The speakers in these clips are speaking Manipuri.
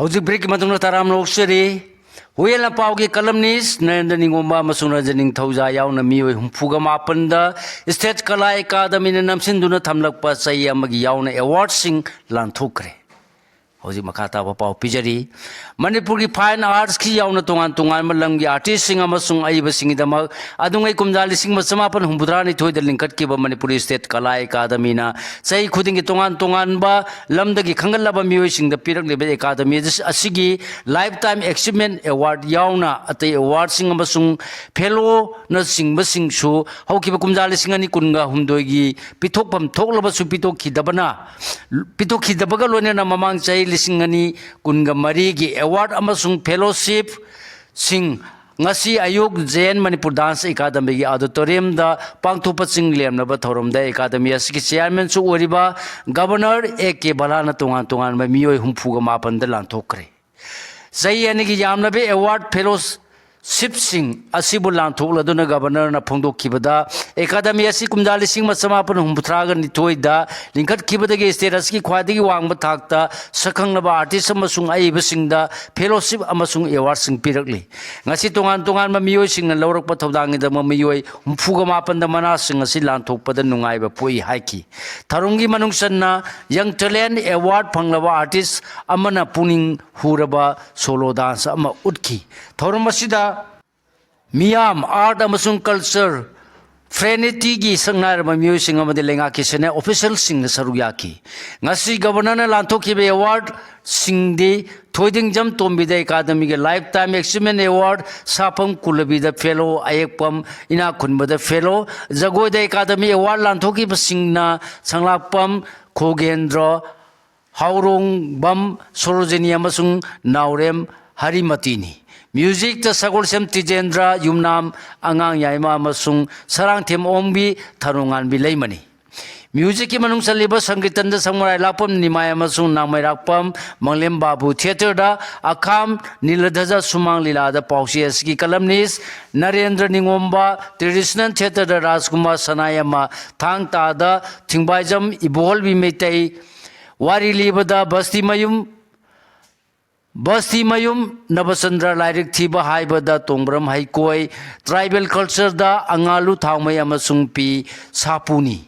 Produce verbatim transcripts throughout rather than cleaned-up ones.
ꯍꯧꯖꯤꯛ ꯕ꯭ꯔꯦꯛꯀꯤ ꯃꯇꯨꯡꯗ ꯇꯔꯥꯝꯅ ꯑꯣꯛꯆꯔꯤ꯫ ꯍꯨꯏꯌꯦꯟ ꯂꯄꯥꯎꯒꯤ ꯀꯂꯝꯅꯤꯁ ꯅꯔꯦꯟꯗ꯭ꯔ ꯅꯤꯉꯣꯝꯕ ꯑꯃꯁꯨꯡ ꯅꯔꯦꯟꯗ꯭ꯔ ꯅꯤꯡꯊꯧꯖꯥ ꯌꯥꯎꯅ ꯃꯤꯑꯣꯏ ꯍꯨꯝꯐꯨꯒ ꯃꯥꯄꯟꯗ ꯁ꯭ꯇꯦꯠ ꯀꯂꯥ ꯑꯦꯀꯥꯗꯃꯤꯅ ꯅꯝꯁꯤꯟꯗꯨꯅ ꯊꯝꯂꯛꯄ ꯆꯍꯤ ꯑꯃꯒꯤ ꯌꯥꯎꯅ ꯑꯦꯋꯥꯔꯗꯁꯤꯡ ꯂꯥꯟꯊꯣꯛꯈ꯭ꯔꯦ꯫ ꯍꯧꯖꯤꯛ ꯃꯈꯥ ꯇꯥꯕ ꯄꯥꯎ ꯄꯤꯖꯔꯤ꯫ ꯃꯅꯤꯄꯨꯔꯒꯤ ꯐꯥꯏꯟ ꯑꯥꯔꯠꯁꯀꯤ ꯌꯥꯎꯅ ꯇꯣꯉꯥꯟ ꯇꯣꯉꯥꯟꯕ ꯂꯝꯒꯤ ꯑꯥꯔꯇꯤꯁꯁꯤꯡ ꯑꯃꯁꯨꯡ ꯑꯏꯕꯁꯤꯡꯒꯤꯗꯃꯛ ꯑꯗꯨꯉꯩ ꯀꯨꯝꯖꯥ ꯂꯤꯁꯤꯡ ꯑꯃ ꯆꯃꯥꯄꯟ ꯍꯨꯝꯐꯨꯇꯔꯥ ꯅꯤꯊꯣꯏꯗ ꯂꯤꯡꯈꯠꯈꯤꯕ ꯃꯅꯤꯄꯨꯔꯤ ꯁ꯭ꯇꯦꯠ ꯀꯂꯥ ꯑꯦꯀꯥꯗꯃꯤꯅ ꯆꯍꯤ ꯈꯨꯗꯤꯡꯒꯤ ꯇꯣꯉꯥꯟ ꯇꯣꯉꯥꯟꯕ ꯂꯝꯗꯒꯤ ꯈꯟꯒꯠꯂꯕ ꯃꯤꯑꯣꯏꯁꯤꯡꯗ ꯄꯤꯔꯛꯂꯤꯕ ꯑꯦꯀꯥꯗꯃꯤ ꯑꯁꯤꯒꯤ ꯂꯥꯏꯐ ꯇꯥꯏꯝ ꯑꯦꯆꯤꯞꯃꯦꯟ ꯑꯦꯋꯥꯔꯗ ꯌꯥꯎꯅ ꯑꯇꯩ ꯑꯦꯋꯥꯔꯗꯁꯤꯡ ꯑꯃꯁꯨꯡ ꯐꯦꯂꯣꯅꯆꯤꯡꯕꯁꯤꯡꯁꯨ ꯍꯧꯈꯤꯕ ꯀꯨꯝꯖꯥ ꯂꯤꯁꯤꯡ ꯑꯅꯤ ꯀꯨꯟꯒ ꯍꯨꯝꯗꯣꯏꯒꯤ ꯄꯤꯊꯣꯛꯐꯝ ꯊꯣꯛꯂꯕꯁꯨ ꯄꯤꯊꯣꯛꯈꯤꯗꯕꯅ, ꯄꯤꯊꯣꯛꯈꯤꯗꯕꯒ ꯂꯣꯏꯅꯅ ꯃꯃꯥꯡ ꯆꯍꯤ ꯂꯤꯁꯤꯡ ꯑꯅꯤ ꯀꯨꯟꯒ ꯃꯔꯤꯒꯤ ꯑꯦꯋꯥꯔꯗ ꯑꯃꯁꯨꯡ ꯐꯦꯂꯣꯁꯤꯞꯁꯤꯡ ꯉꯁꯤ ꯑꯌꯨꯛ ꯖꯦ ꯑꯦꯟ ꯃꯅꯤꯄꯨꯔ ꯗꯥꯟꯁ ꯑꯦꯀꯥꯗꯃꯤꯒꯤ ꯑꯣꯗꯤꯇꯣꯔꯤꯌꯝꯗ ꯄꯥꯡꯊꯣꯛꯄ ꯆꯤꯡ ꯂꯦꯝꯅꯕ ꯊꯧꯔꯝꯗ ꯑꯦꯀꯥꯗꯃꯤ ꯑꯁꯤꯒꯤ ꯆꯤꯌꯥꯔꯃꯦꯟꯁꯨ ꯑꯣꯏꯔꯤꯕ ꯒꯕꯔꯅꯔ ꯑꯦ ꯀꯦ ꯕꯂꯥꯅ ꯇꯣꯉꯥꯟ ꯇꯣꯉꯥꯟꯕ ꯃꯤꯑꯣꯏ ꯍꯨꯝꯐꯨꯒ ꯃꯥꯄꯟꯗ ꯂꯥꯟꯊꯣꯛꯈ꯭ꯔꯦ꯫ ꯆꯍꯤ ꯑꯅꯤꯒꯤ ꯌꯥꯝꯂꯕ ꯑꯦꯋꯥꯔꯗ ꯐꯦꯂꯣꯁꯤꯞꯁꯤꯡ ꯑꯁꯤꯕꯨ ꯂꯥꯟꯊꯣꯛꯂꯗꯨꯅ ꯒꯕꯔꯅꯔꯅ ꯐꯣꯡꯗꯣꯛꯈꯤꯕꯗ, ꯑꯦꯀꯥꯗꯃꯤ ꯑꯁꯤ ꯀꯨꯝꯖꯥ ꯂꯤꯁꯤꯡ ꯑꯃ ꯆꯃꯥꯄꯟ ꯍꯨꯝꯐꯨꯇꯔꯥꯒ ꯅꯤꯊꯣꯏꯗ ꯂꯤꯡꯈꯠꯈꯤꯕꯗꯒꯤ ꯁ꯭ꯇꯦꯠ ꯑꯁꯤꯒꯤ ꯈ꯭ꯋꯥꯏꯗꯒꯤ ꯋꯥꯡꯕ ꯊꯥꯛꯇ ꯁꯛꯈꯪꯂꯕ ꯑꯥꯔꯇꯤꯁ ꯑꯃꯁꯨꯡ ꯑꯏꯕꯁꯤꯡꯗ ꯐꯦꯂꯣꯁꯤꯞ ꯑꯃꯁꯨꯡ ꯑꯦꯋꯥꯔꯗꯁꯤꯡ ꯄꯤꯔꯛꯂꯤ꯫ ꯉꯁꯤ ꯇꯣꯉꯥꯟ ꯇꯣꯉꯥꯟꯕ ꯃꯤꯑꯣꯏꯁꯤꯡꯅ ꯂꯧꯔꯛꯄ ꯊꯧꯗꯥꯡꯒꯤꯗꯃꯛ ꯃꯤꯑꯣꯏ ꯍꯨꯝꯐꯨꯒ ꯃꯥꯄꯟꯗ ꯃꯅꯥꯁꯤꯡ ꯑꯁꯤ ꯂꯥꯟꯊꯣꯛꯄꯗ ꯅꯨꯡꯉꯥꯏꯕ ꯄꯣꯛꯏ ꯍꯥꯏꯈꯤ꯫ ꯊꯧꯔꯝꯒꯤ ꯃꯅꯨꯡ ꯆꯟꯅ ꯌꯪ ꯇꯦꯂꯦꯟꯠ ꯑꯦꯋꯥꯔꯗ ꯐꯪꯂꯕ ꯑꯥꯔꯇꯤꯁ ꯑꯃꯅ ꯄꯨꯛꯅꯤꯡ ꯍꯨꯔꯕ ꯁꯣꯂꯣ ꯗꯥꯟꯁ ꯑꯃ ꯎꯠꯈꯤ꯫ ꯊꯧꯔꯝ ꯑꯁꯤꯗ ꯃꯤꯌꯥꯝ, ꯑꯥꯔꯠ ꯑꯃꯁꯨꯡ ꯀꯜꯆꯔ, ꯐ꯭ꯔꯦꯇꯔꯅꯤꯇꯤꯒꯤ ꯁꯛꯅꯥꯏꯔꯕ ꯃꯤꯑꯣꯏꯁꯤꯡ ꯑꯃꯗꯤ ꯂꯩꯉꯥꯛꯀꯤ ꯁꯦꯅꯤꯌꯔ ꯑꯣꯐꯤꯁꯤꯌꯦꯜꯁꯤꯡꯅ ꯁꯔꯨꯛ ꯌꯥꯈꯤ꯫ ꯉꯁꯤ ꯒꯕꯔꯅꯔꯅ ꯂꯥꯟꯊꯣꯛꯈꯤꯕ ꯑꯦꯋꯥꯔꯗꯁꯤꯡꯗꯤ ꯊꯣꯏꯗꯤꯡꯖꯝ ꯇꯣꯝꯕꯤꯗ ꯑꯦꯀꯥꯗꯃꯤꯒꯤ ꯂꯥꯏꯐ ꯇꯥꯏꯝ ꯑꯦꯆꯤꯞꯃꯦꯟ ꯑꯦꯋꯥꯔꯗ, ꯁꯥꯐꯝ ꯀꯨꯂꯕꯤꯗ ꯐꯦꯂꯣ, ꯑꯌꯦꯛꯄꯝ ꯏꯅꯥꯛꯈꯨꯟꯕꯗ ꯐꯦꯂꯣ, ꯖꯒꯣꯏꯗ ꯑꯦꯀꯥꯗꯃꯤ ꯑꯦꯋꯥꯔꯗ ꯂꯥꯟꯊꯣꯛꯈꯤꯕꯁꯤꯡꯅ ꯁꯪꯂꯥꯛꯄꯝ ꯈꯣꯒꯦꯟꯗ꯭ꯔꯣ, ꯍꯥꯎꯔꯣꯡꯕꯝ ꯁꯣꯔꯣꯖꯤꯅꯤ ꯑꯃꯁꯨꯡ ꯅꯥꯎꯔꯦꯝ ꯍꯔꯤꯃꯇꯤꯅꯤ꯫ ꯃ꯭ꯌꯨꯖꯤꯛꯇ ꯁꯒꯣꯜꯁꯦꯝ ꯇꯤꯖꯦꯟꯗ꯭ꯔ, ꯌꯨꯝꯅꯥꯝ ꯑꯉꯥꯡ ꯌꯥꯏꯃ ꯑꯃꯁꯨꯡ ꯁꯔꯥꯡꯊꯦꯝ ꯑꯣꯡꯕꯤ, ꯊꯔꯣꯉꯥꯟꯕꯤ ꯂꯩꯃꯅꯤ꯫ ꯃ꯭ꯌꯨꯖꯤꯛꯀꯤ ꯃꯅꯨꯡ ꯆꯜꯂꯤꯕ ꯁꯪꯀꯤꯔꯇꯟꯗ ꯁꯪꯃꯔꯥꯏ ꯂꯥꯛꯄꯝ ꯅꯤꯃꯥꯏ ꯑꯃꯁꯨꯡ ꯅꯥꯡꯃꯩꯔꯥꯛꯄꯝ ꯃꯪꯂꯦꯝ ꯕꯥꯕꯨ ꯊꯤꯌꯦꯇꯔꯗ ꯑꯈꯥꯝ ꯅꯤꯂꯙꯖ ꯁꯨꯃꯥꯡ ꯂꯤꯂꯥꯗ ꯄꯥꯎꯆꯦ ꯑꯁꯤꯒꯤ ꯀꯂꯝꯅꯤꯁ ꯅꯔꯦꯟꯗ꯭ꯔ ꯅꯤꯉꯣꯝꯕ, ꯇ꯭ꯔꯦꯗꯤꯁꯅꯦꯜ ꯊꯤꯌꯦꯇꯔꯗ ꯔꯥꯖꯀꯨꯃꯥꯔ ꯁꯅꯥꯌꯥꯝꯕ, ꯊꯥꯡ ꯇꯥꯗ ꯊꯤꯡꯕꯥꯏꯖꯝ ꯏꯕꯣꯍꯜꯕꯤ ꯃꯩꯇꯩ, ꯋꯥꯔꯤ ꯂꯤꯕꯗ ꯕꯁꯇꯤꯃꯌꯨꯝ ꯕꯁꯇꯤꯃꯌꯨꯝ ꯅꯕꯆꯟꯗ꯭ꯔ ꯂꯥꯏꯔꯤꯛ ꯊꯤꯕ ꯍꯥꯏꯕꯗ ꯇꯣꯡꯕ꯭ꯔꯝ ꯍꯩꯀꯣꯏ, tribal cultureꯗ ꯑꯉꯥꯂꯨ ꯊꯥꯎꯃꯩ ꯑꯃꯁꯨꯡ ꯄꯤ ꯁꯥꯄꯨꯅꯤ꯫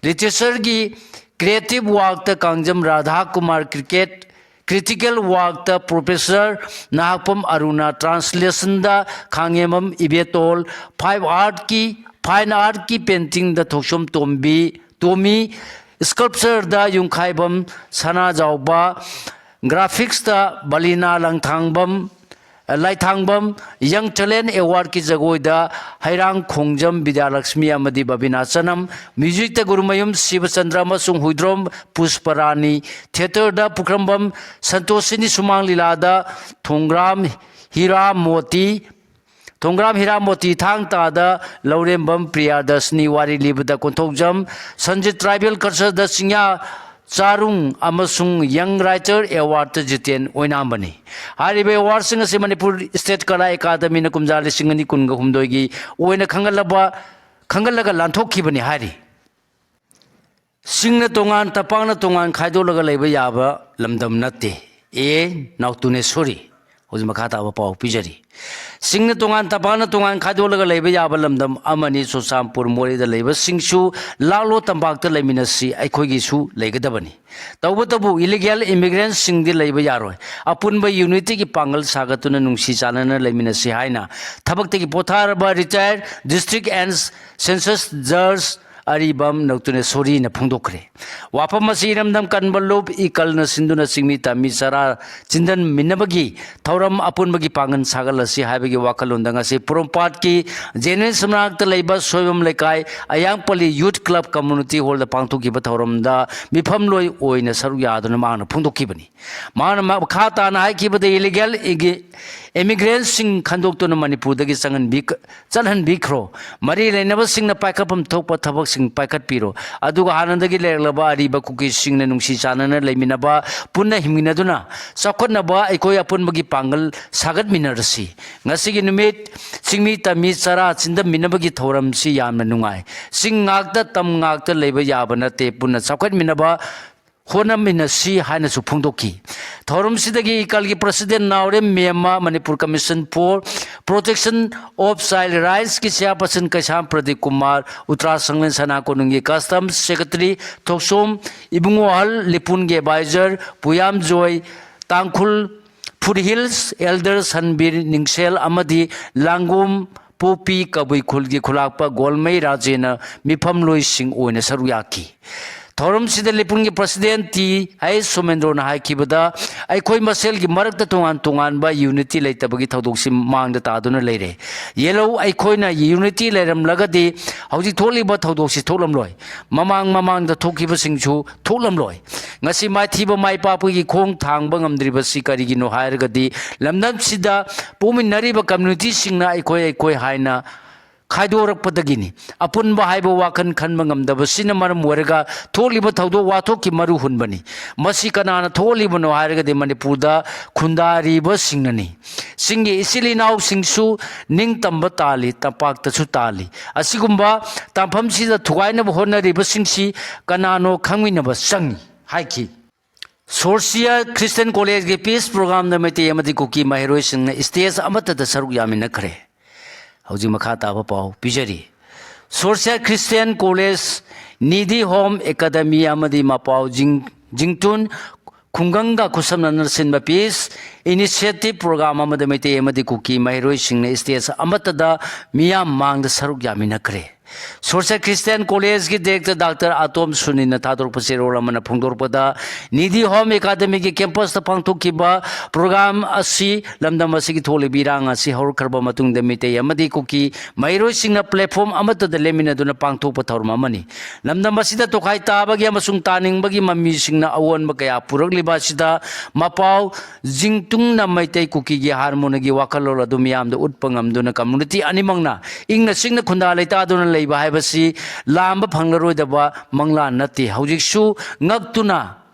Literatureꯒꯤ creative workꯇ Kangjam Radha Kumar, cricket, critical workꯇ professor Nahakpam ꯑꯔꯨꯅꯥ, translationꯗ ꯈꯥꯉꯦꯝꯕꯝ ꯏꯕꯦꯇꯣꯜ, five artꯀꯤ, fine artꯀꯤ paintingꯗ ꯊꯣꯛꯁꯣꯝ ꯇꯣꯝꯕꯤ, ꯇꯣꯃꯤ, sculptureꯗ ꯌꯨꯝꯈꯥꯏꯕꯝ ꯁꯅꯥꯖꯥꯎꯕ, graphicsꯇ ꯕꯂꯤꯅꯥ ꯂꯪꯊꯥꯡꯕꯝ, ꯂꯥꯏꯊꯥꯡꯕꯝ, Young Talent Awardꯀꯤ ꯖꯒꯣꯏꯗ ꯍꯩꯔꯥꯡ ꯈꯣꯡꯖꯝ ꯕꯤꯗ꯭ꯌꯥꯂꯛꯁꯃꯤ ꯑꯃꯗꯤ ꯕꯕꯤꯅꯥ ꯆꯅꯝ, musicꯇ ꯒꯨꯔꯨꯃꯌꯨꯝ ꯁꯤꯕꯆꯟꯗ꯭ꯔ ꯑꯃꯁꯨꯡ ꯍꯨꯏꯗ꯭ꯔꯣꯝ ꯄꯨꯁꯄꯔꯥꯅꯤ, theatreꯗ ꯄꯨꯈ꯭ꯔꯝꯕꯝ ꯁꯟꯇꯣꯁꯤꯅꯤ, ꯁꯨꯃꯥꯡ ꯂꯤꯂꯥꯗ ꯊꯣꯡꯒ꯭ꯔꯥꯝ ꯍꯤꯔꯥꯃꯣꯇꯤ, ꯊꯣꯡꯒ꯭ꯔꯥꯝ ꯍꯤꯔꯥꯃꯣꯇꯤ, ꯊꯥꯡ ꯇꯥꯗ ꯂꯧꯔꯦꯝꯕꯝ ꯄ꯭ꯔꯤꯌꯥꯗꯔꯁꯅꯤ, ꯋꯥꯔꯤ ꯂꯤꯕꯗ ꯀꯣꯟꯊꯧꯖꯝ ꯁꯟꯖꯤꯠ, tribal cultureꯗ ꯆꯤꯡꯌꯥ ꯆꯥꯔꯨꯡ ꯑꯃꯁꯨꯡ Young Writer Awardꯇ ꯖꯤꯇꯦꯟ ꯑꯣꯏꯅꯥꯝꯕꯅꯤ꯫ ꯍꯥꯏꯔꯤꯕ awardꯁꯤꯡ ꯑꯁꯤ ꯃꯅꯤꯄꯨꯔ State ꯀꯂꯥ ꯑꯦꯀꯥꯗꯃꯤꯅ ꯀꯨꯝꯖꯥ ꯂꯤꯁꯤꯡ ꯑꯅꯤ ꯀꯨꯟꯒ ꯍꯨꯝꯗꯣꯏꯒꯤ ꯑꯣꯏꯅ ꯈꯪꯒꯠꯂꯕ, ꯈꯪꯒꯠꯂꯒ ꯂꯥꯟꯊꯣꯛꯈꯤꯕꯅꯤ ꯍꯥꯏꯔꯤ꯫ ꯁꯤꯡꯅ ꯇꯣꯉꯥꯟ, ꯇꯄꯥꯛꯅ ꯇꯣꯉꯥꯟ ꯈꯥꯏꯗꯣꯛꯂꯒ ꯂꯩꯕ ꯌꯥꯕ ꯂꯝꯗꯝ ꯅꯠꯇꯦ꯫ ꯑꯦ ꯅꯥꯎꯇꯨꯅꯦꯁꯣꯔꯤ꯫ ꯍꯧꯖꯤꯛ ꯃꯈꯥ ꯇꯥꯕ ꯄꯥꯎ ꯄꯤꯖꯔꯤ꯫ ꯁꯤꯡꯅ ꯇꯣꯉꯥꯟ, ꯇꯄꯥꯛꯅ ꯇꯣꯉꯥꯟ ꯈꯥꯏꯗꯣꯛꯂꯒ ꯂꯩꯕ ꯌꯥꯕ ꯂꯝꯗꯝ ꯑꯃꯅꯤ꯫ ꯆꯨꯔꯆꯥꯟꯄꯨꯔ ꯃꯣꯔꯦꯗ ꯂꯩꯕꯁꯤꯡꯁꯨ ꯂꯥꯛꯂꯣ, ꯇꯝꯄꯥꯛꯇ ꯂꯩꯃꯤꯟꯅꯁꯤ, ꯑꯩꯈꯣꯏꯒꯤꯁꯨ ꯂꯩꯒꯗꯕꯅꯤ꯫ ꯇꯧꯕꯇꯕꯨ illegal immigrantꯁꯤꯡꯗꯤ ꯂꯩꯕ ꯌꯥꯔꯣꯏ꯫ ꯑꯄꯨꯟꯕ unityꯒꯤ ꯄꯥꯡꯒꯜ ꯁꯥꯒꯠꯇꯨꯅ ꯅꯨꯡꯁꯤ ꯆꯥꯟꯅꯅ ꯂꯩꯃꯤꯟꯅꯁꯤ ꯍꯥꯏꯅ ꯊꯕꯛꯇꯒꯤ ꯄꯣꯊꯥꯔꯕ retired district and census judge ꯑꯔꯤꯕꯝ ꯅꯧꯇꯨꯅꯦꯁꯣꯔꯤꯅ ꯐꯣꯡꯗꯣꯛꯈ꯭ꯔꯦ꯫ ꯋꯥꯐꯝ ꯑꯁꯤ ꯏꯔꯝꯗꯝ ꯀꯟꯕ ꯂꯨꯞ ꯏꯀꯜꯅ ꯁꯤꯟꯗꯨꯅ ꯆꯤꯡꯃꯤ ꯇꯝꯃꯤ ꯆꯔꯥ ꯆꯤꯟꯗꯟꯃꯤꯟꯅꯕꯒꯤ ꯊꯧꯔꯝ ꯑꯄꯨꯟꯕꯒꯤ ꯄꯥꯡꯒꯜ ꯁꯥꯒꯠꯂꯁꯤ ꯍꯥꯏꯕꯒꯤ ꯋꯥꯈꯜꯂꯣꯟꯗ ꯉꯁꯤ ꯄꯣꯔꯣꯝꯄꯥꯠꯀꯤ ꯖꯦꯅꯦꯔꯦꯜ ꯃꯅꯥꯛꯇ ꯂꯩꯕ ꯁꯣꯏꯕꯝ ꯂꯩꯀꯥꯏ ꯑꯌꯥꯡꯄꯜꯂꯤ Youth Club Community Hallꯗ ꯄꯥꯡꯊꯣꯛꯈꯤꯕ ꯊꯧꯔꯝꯗ ꯃꯤꯐꯝꯂꯣꯏ ꯑꯣꯏꯅ ꯁꯔꯨꯛ ꯌꯥꯗꯨꯅ ꯃꯍꯥꯛꯅ ꯐꯣꯡꯗꯣꯛꯈꯤꯕꯅꯤ꯫ ꯃꯍꯥꯛꯅ ꯃꯈꯥ ꯇꯥꯅ ꯍꯥꯏꯈꯤꯕꯗ, illegal immigrantꯁꯤꯡ ꯈꯟꯗꯣꯛꯇꯨꯅ ꯃꯅꯤꯄꯨꯔꯗꯒꯤ ꯆꯪꯍꯟꯕꯤ-, ꯆꯠꯍꯟꯕꯤꯈ꯭ꯔꯣ꯫ ꯃꯔꯤ ꯂꯩꯅꯕꯁꯤꯡꯅ ꯄꯥꯏꯈꯠꯐꯝ ꯊꯣꯛꯄ ꯊꯕꯛꯁꯤꯡ ꯄꯥꯏꯈꯠꯄꯤꯔꯣ꯫ ꯑꯗꯨꯒ ꯍꯥꯟꯅꯗꯒꯤ ꯂꯩꯔꯛꯂꯕ ꯑꯔꯤꯕ ꯀꯨꯀꯤꯁꯤꯡꯅ ꯅꯨꯡꯁꯤ ꯆꯥꯟꯅꯅ ꯂꯩꯃꯤꯟꯅꯕ, ꯄꯨꯟꯅ ꯍꯤꯡꯃꯤꯟꯅꯗꯨꯅ ꯆꯥꯎꯈꯠꯅꯕ ꯑꯩꯈꯣꯏ ꯑꯄꯨꯟꯕꯒꯤ ꯄꯥꯡꯒꯜ ꯁꯥꯒꯠꯃꯤꯟꯅꯔꯁꯤ꯫ ꯉꯁꯤꯒꯤ ꯅꯨꯃꯤꯠ ꯆꯤꯡꯃꯤ ꯇꯝꯃꯤ ꯆꯔꯥ ꯆꯤꯟꯗꯝꯃꯤꯟꯅꯕꯒꯤ ꯊꯧꯔꯝꯁꯤ ꯌꯥꯝꯅ ꯅꯨꯡꯉꯥꯏ꯫ ꯆꯤꯡ ꯉꯥꯛꯇ, ꯇꯝ ꯉꯥꯛꯇ ꯂꯩꯕ ꯌꯥꯕ ꯅꯠꯇꯦ꯫ ꯄꯨꯟꯅ ꯆꯥꯎꯈꯠꯃꯤꯟꯅꯕ ꯍꯣꯠꯅꯃꯤꯟꯅꯁꯤ ꯍꯥꯏꯅꯁꯨ ꯐꯣꯡꯗꯣꯛꯈꯤ꯫ ꯊꯧꯔꯝꯁꯤꯗꯒꯤ ꯏꯀꯜꯒꯤ president Naorem Memma, Manipur Commission for Protection of Child Rights ꯀꯤ chairperson ꯀꯩꯁꯥꯝ ꯄ꯭ꯔꯗꯤꯞ ꯀꯨꯃꯥꯔ, ꯎꯇ꯭ꯔꯥ ꯁꯪꯂꯦꯟ ꯁꯅꯥ ꯀꯣꯅꯨꯡꯒꯤ customs secretary ꯊꯣꯛꯆꯣꯝ ꯏꯕꯨꯡꯉꯣꯍꯜ, ꯂꯤꯄꯨꯟꯒꯤ advisor ꯄꯨꯌꯥꯝꯖꯣꯏ, ꯇꯥꯡꯈꯨꯜ Foothills elder ꯁꯟꯕꯤꯔ ꯅꯤꯡꯁꯦꯜ ꯑꯃꯗꯤ ꯂꯥꯡꯒꯣꯝ ꯄꯣꯛꯄꯤ ꯀꯕꯨꯏ ꯈꯨꯜꯒꯤ ꯈꯨꯂꯥꯛꯄ ꯒꯣꯜꯃꯩ ꯔꯥꯖꯦꯅ ꯃꯤꯐꯝꯂꯣꯏꯁꯤꯡ ꯑꯣꯏꯅ ꯁꯔꯨꯛ ꯌꯥꯈꯤ꯫ ꯊꯧꯔꯝꯁꯤꯗ ꯂꯤꯄꯨꯟꯒꯤ president ꯇꯤ ꯑꯩꯆ ꯁꯣꯃꯦꯟꯗ꯭ꯔꯣꯅ ꯍꯥꯏꯈꯤꯕꯗ, ꯑꯩꯈꯣꯏ ꯃꯁꯦꯜꯒꯤ ꯃꯔꯛꯇ ꯇꯣꯉꯥꯟ ꯇꯣꯉꯥꯟꯕ unity ꯂꯩꯇꯕꯒꯤ ꯊꯧꯗꯣꯛꯁꯤ ꯃꯥꯡꯗ ꯇꯥꯗꯨꯅ ꯂꯩꯔꯦ꯫ ꯌꯦꯜꯍꯧ, ꯑꯩꯈꯣꯏꯅ unity ꯂꯩꯔꯝꯂꯒꯗꯤ ꯍꯧꯖꯤꯛ ꯊꯣꯛꯂꯤꯕ ꯊꯧꯗꯣꯛꯁꯤ ꯊꯣꯛꯂꯝꯂꯣꯏ꯫ ꯃꯃꯥꯡ ꯃꯃꯥꯡꯗ ꯊꯣꯛꯈꯤꯕꯁꯤꯡꯁꯨ ꯊꯣꯛꯂꯝꯂꯣꯏ꯫ ꯉꯁꯤ ꯃꯥꯏꯊꯤꯕ ꯃꯥꯏ ꯄꯥꯛꯄꯒꯤ ꯈꯣꯡ ꯊꯥꯡꯕ ꯉꯝꯗ꯭ꯔꯤꯕꯁꯤ ꯀꯔꯤꯒꯤꯅꯣ ꯍꯥꯏꯔꯒꯗꯤ, ꯂꯝꯗꯝꯁꯤꯗ ꯄꯣꯛꯃꯤꯟꯅꯔꯤꯕ communityꯁꯤꯡꯅ ꯑꯩꯈꯣꯏ ꯑꯩꯈꯣꯏ ꯍꯥꯏꯅ ꯈꯥꯏꯗꯣꯔꯛꯄꯗꯒꯤꯅꯤ꯫ ꯑꯄꯨꯟꯕ ꯍꯥꯏꯕ ꯋꯥꯈꯜ ꯈꯟꯕ ꯉꯝꯗꯕꯁꯤꯅ ꯃꯔꯝ ꯑꯣꯏꯔꯒ ꯊꯣꯛꯂꯤꯕ ꯊꯧꯗꯣꯛ ꯋꯥꯊꯣꯛꯀꯤ ꯃꯔꯨ ꯍꯨꯟꯕꯅꯤ꯫ ꯃꯁꯤ ꯀꯅꯥꯅ ꯊꯣꯛꯍꯜꯂꯤꯕꯅꯣ ꯍꯥꯏꯔꯒꯗꯤ ꯃꯅꯤꯄꯨꯔꯗ ꯈꯨꯟꯗꯥꯔꯤꯕꯁꯤꯡꯅꯅꯤ꯫ ꯆꯤꯡꯒꯤ ꯏꯆꯤꯜ ꯏꯅꯥꯎꯁꯤꯡꯁꯨ ꯅꯤꯡꯇꯝꯕ ꯇꯥꯜꯂꯤ, ꯇꯝꯄꯥꯛꯇꯁꯨ ꯇꯥꯜꯂꯤ꯫ ꯑꯁꯤꯒꯨꯝꯕ ꯇꯥꯟꯐꯝꯁꯤꯗ ꯊꯨꯒꯥꯏꯅꯕ ꯍꯣꯠꯅꯔꯤꯕꯁꯤꯡꯁꯤ ꯀꯅꯥꯅꯣ ꯈꯪꯃꯤꯟꯅꯕ ꯆꯪꯏ ꯍꯥꯏꯈꯤ꯫ ꯁꯣꯔꯁꯤꯌꯥ Christian Collegeꯀꯤ peace programꯗ ꯃꯩꯇꯩ ꯑꯃꯗꯤ ꯀꯨꯀꯤ ꯃꯍꯩꯔꯣꯏꯁꯤꯡꯅ stage ꯑꯃꯠꯇꯗ ꯁꯔꯨꯛ ꯌꯥꯃꯤꯟꯅꯈ꯭ꯔꯦ꯫ ꯍꯧꯖꯤꯛ ꯃꯈꯥ ꯇꯥꯕ ꯄꯥꯎ ꯄꯤꯖꯔꯤ꯫ ꯁꯣꯔꯁꯤꯌꯥ Christian College, Nidhi Home Academy ꯑꯃꯗꯤ ꯃꯄꯥꯎ ꯖꯤꯡ-, ꯖꯤꯡꯇꯨꯟ ꯈꯨꯡꯒꯪꯒ ꯈꯨꯠꯁꯝꯅꯅ ꯁꯤꯟꯕ peace initiative program ꯑꯃꯗ ꯃꯩꯇꯩ ꯑꯃꯗꯤ ꯀꯨꯀꯤ ꯃꯍꯩꯔꯣꯏꯁꯤꯡꯅ stage ꯑꯃꯠꯇꯗ ꯃꯤꯌꯥꯝ ꯃꯥꯡꯗ ꯁꯔꯨꯛ ꯌꯥꯃꯤꯟꯅꯈ꯭ꯔꯦ꯫ ꯁꯣꯔꯁꯤꯌꯥ Christian Collegeꯀꯤ director Doctor ꯑꯇꯣꯝ ꯁꯨꯅꯤꯅ ꯊꯥꯗꯣꯔꯛꯄ ꯆꯦꯔꯣꯜ ꯑꯃꯅ ꯐꯣꯡꯗꯣꯔꯛꯄꯗ, ꯅꯤꯙꯤ Home Academyꯒꯤ campusꯇ ꯄꯥꯡꯊꯣꯛꯈꯤꯕ program ꯑꯁꯤ ꯂꯝꯗꯝ ꯑꯁꯤꯒꯤ ꯊꯣꯛꯂꯤꯕ ꯏꯔꯥꯡ ꯑꯁꯤ ꯍꯧꯔꯛꯈ꯭ꯔꯕ ꯃꯇꯨꯡꯗ ꯃꯤꯇꯩ ꯑꯃꯗꯤ ꯀꯨꯀꯤ ꯃꯍꯩꯔꯣꯏꯁꯤꯡꯅ platform ꯑꯃꯠꯇꯗ ꯂꯦꯞꯃꯤꯟꯅꯗꯨꯅ ꯄꯥꯡꯊꯣꯛꯄ ꯊꯧꯔꯝ ꯑꯃꯅꯤ꯫ ꯂꯝꯗꯝ ꯑꯁꯤꯗ ꯇꯣꯈꯥꯏ ꯇꯥꯕꯒꯤ ꯑꯃꯁꯨꯡ ꯇꯥꯅꯤꯡꯕꯒꯤ ꯃꯃꯤꯁꯤꯡꯅ ꯑꯑꯣꯟꯕ ꯀꯌꯥ ꯄꯨꯔꯛꯂꯤꯕ ꯑꯁꯤꯗ ꯃꯄꯥꯎ ꯖꯤꯡꯇꯨꯡꯅ ꯃꯩꯇꯩ ꯀꯨꯀꯤꯒꯤ harmonyꯒꯤ ꯋꯥꯈꯜꯂꯣꯟ ꯑꯗꯨ ꯃꯤꯌꯥꯝꯗ ꯎꯠꯄ ꯉꯝꯗꯨꯅ community ꯑꯅꯤꯃꯛꯅ ꯏꯪꯅ ꯆꯤꯛꯅ ꯈꯨꯟꯗꯥ ꯂꯩꯇꯥꯗꯨꯅ ꯂꯩꯕ ꯍꯥꯏꯕꯁꯤ ꯂꯥꯝꯕ ꯐꯪꯂꯔꯣꯏꯗꯕ ꯃꯪꯂꯥꯟ ꯅꯠꯇꯦ꯫ ꯍꯧꯖꯤꯛꯁꯨ ꯉꯛꯇꯨꯅ,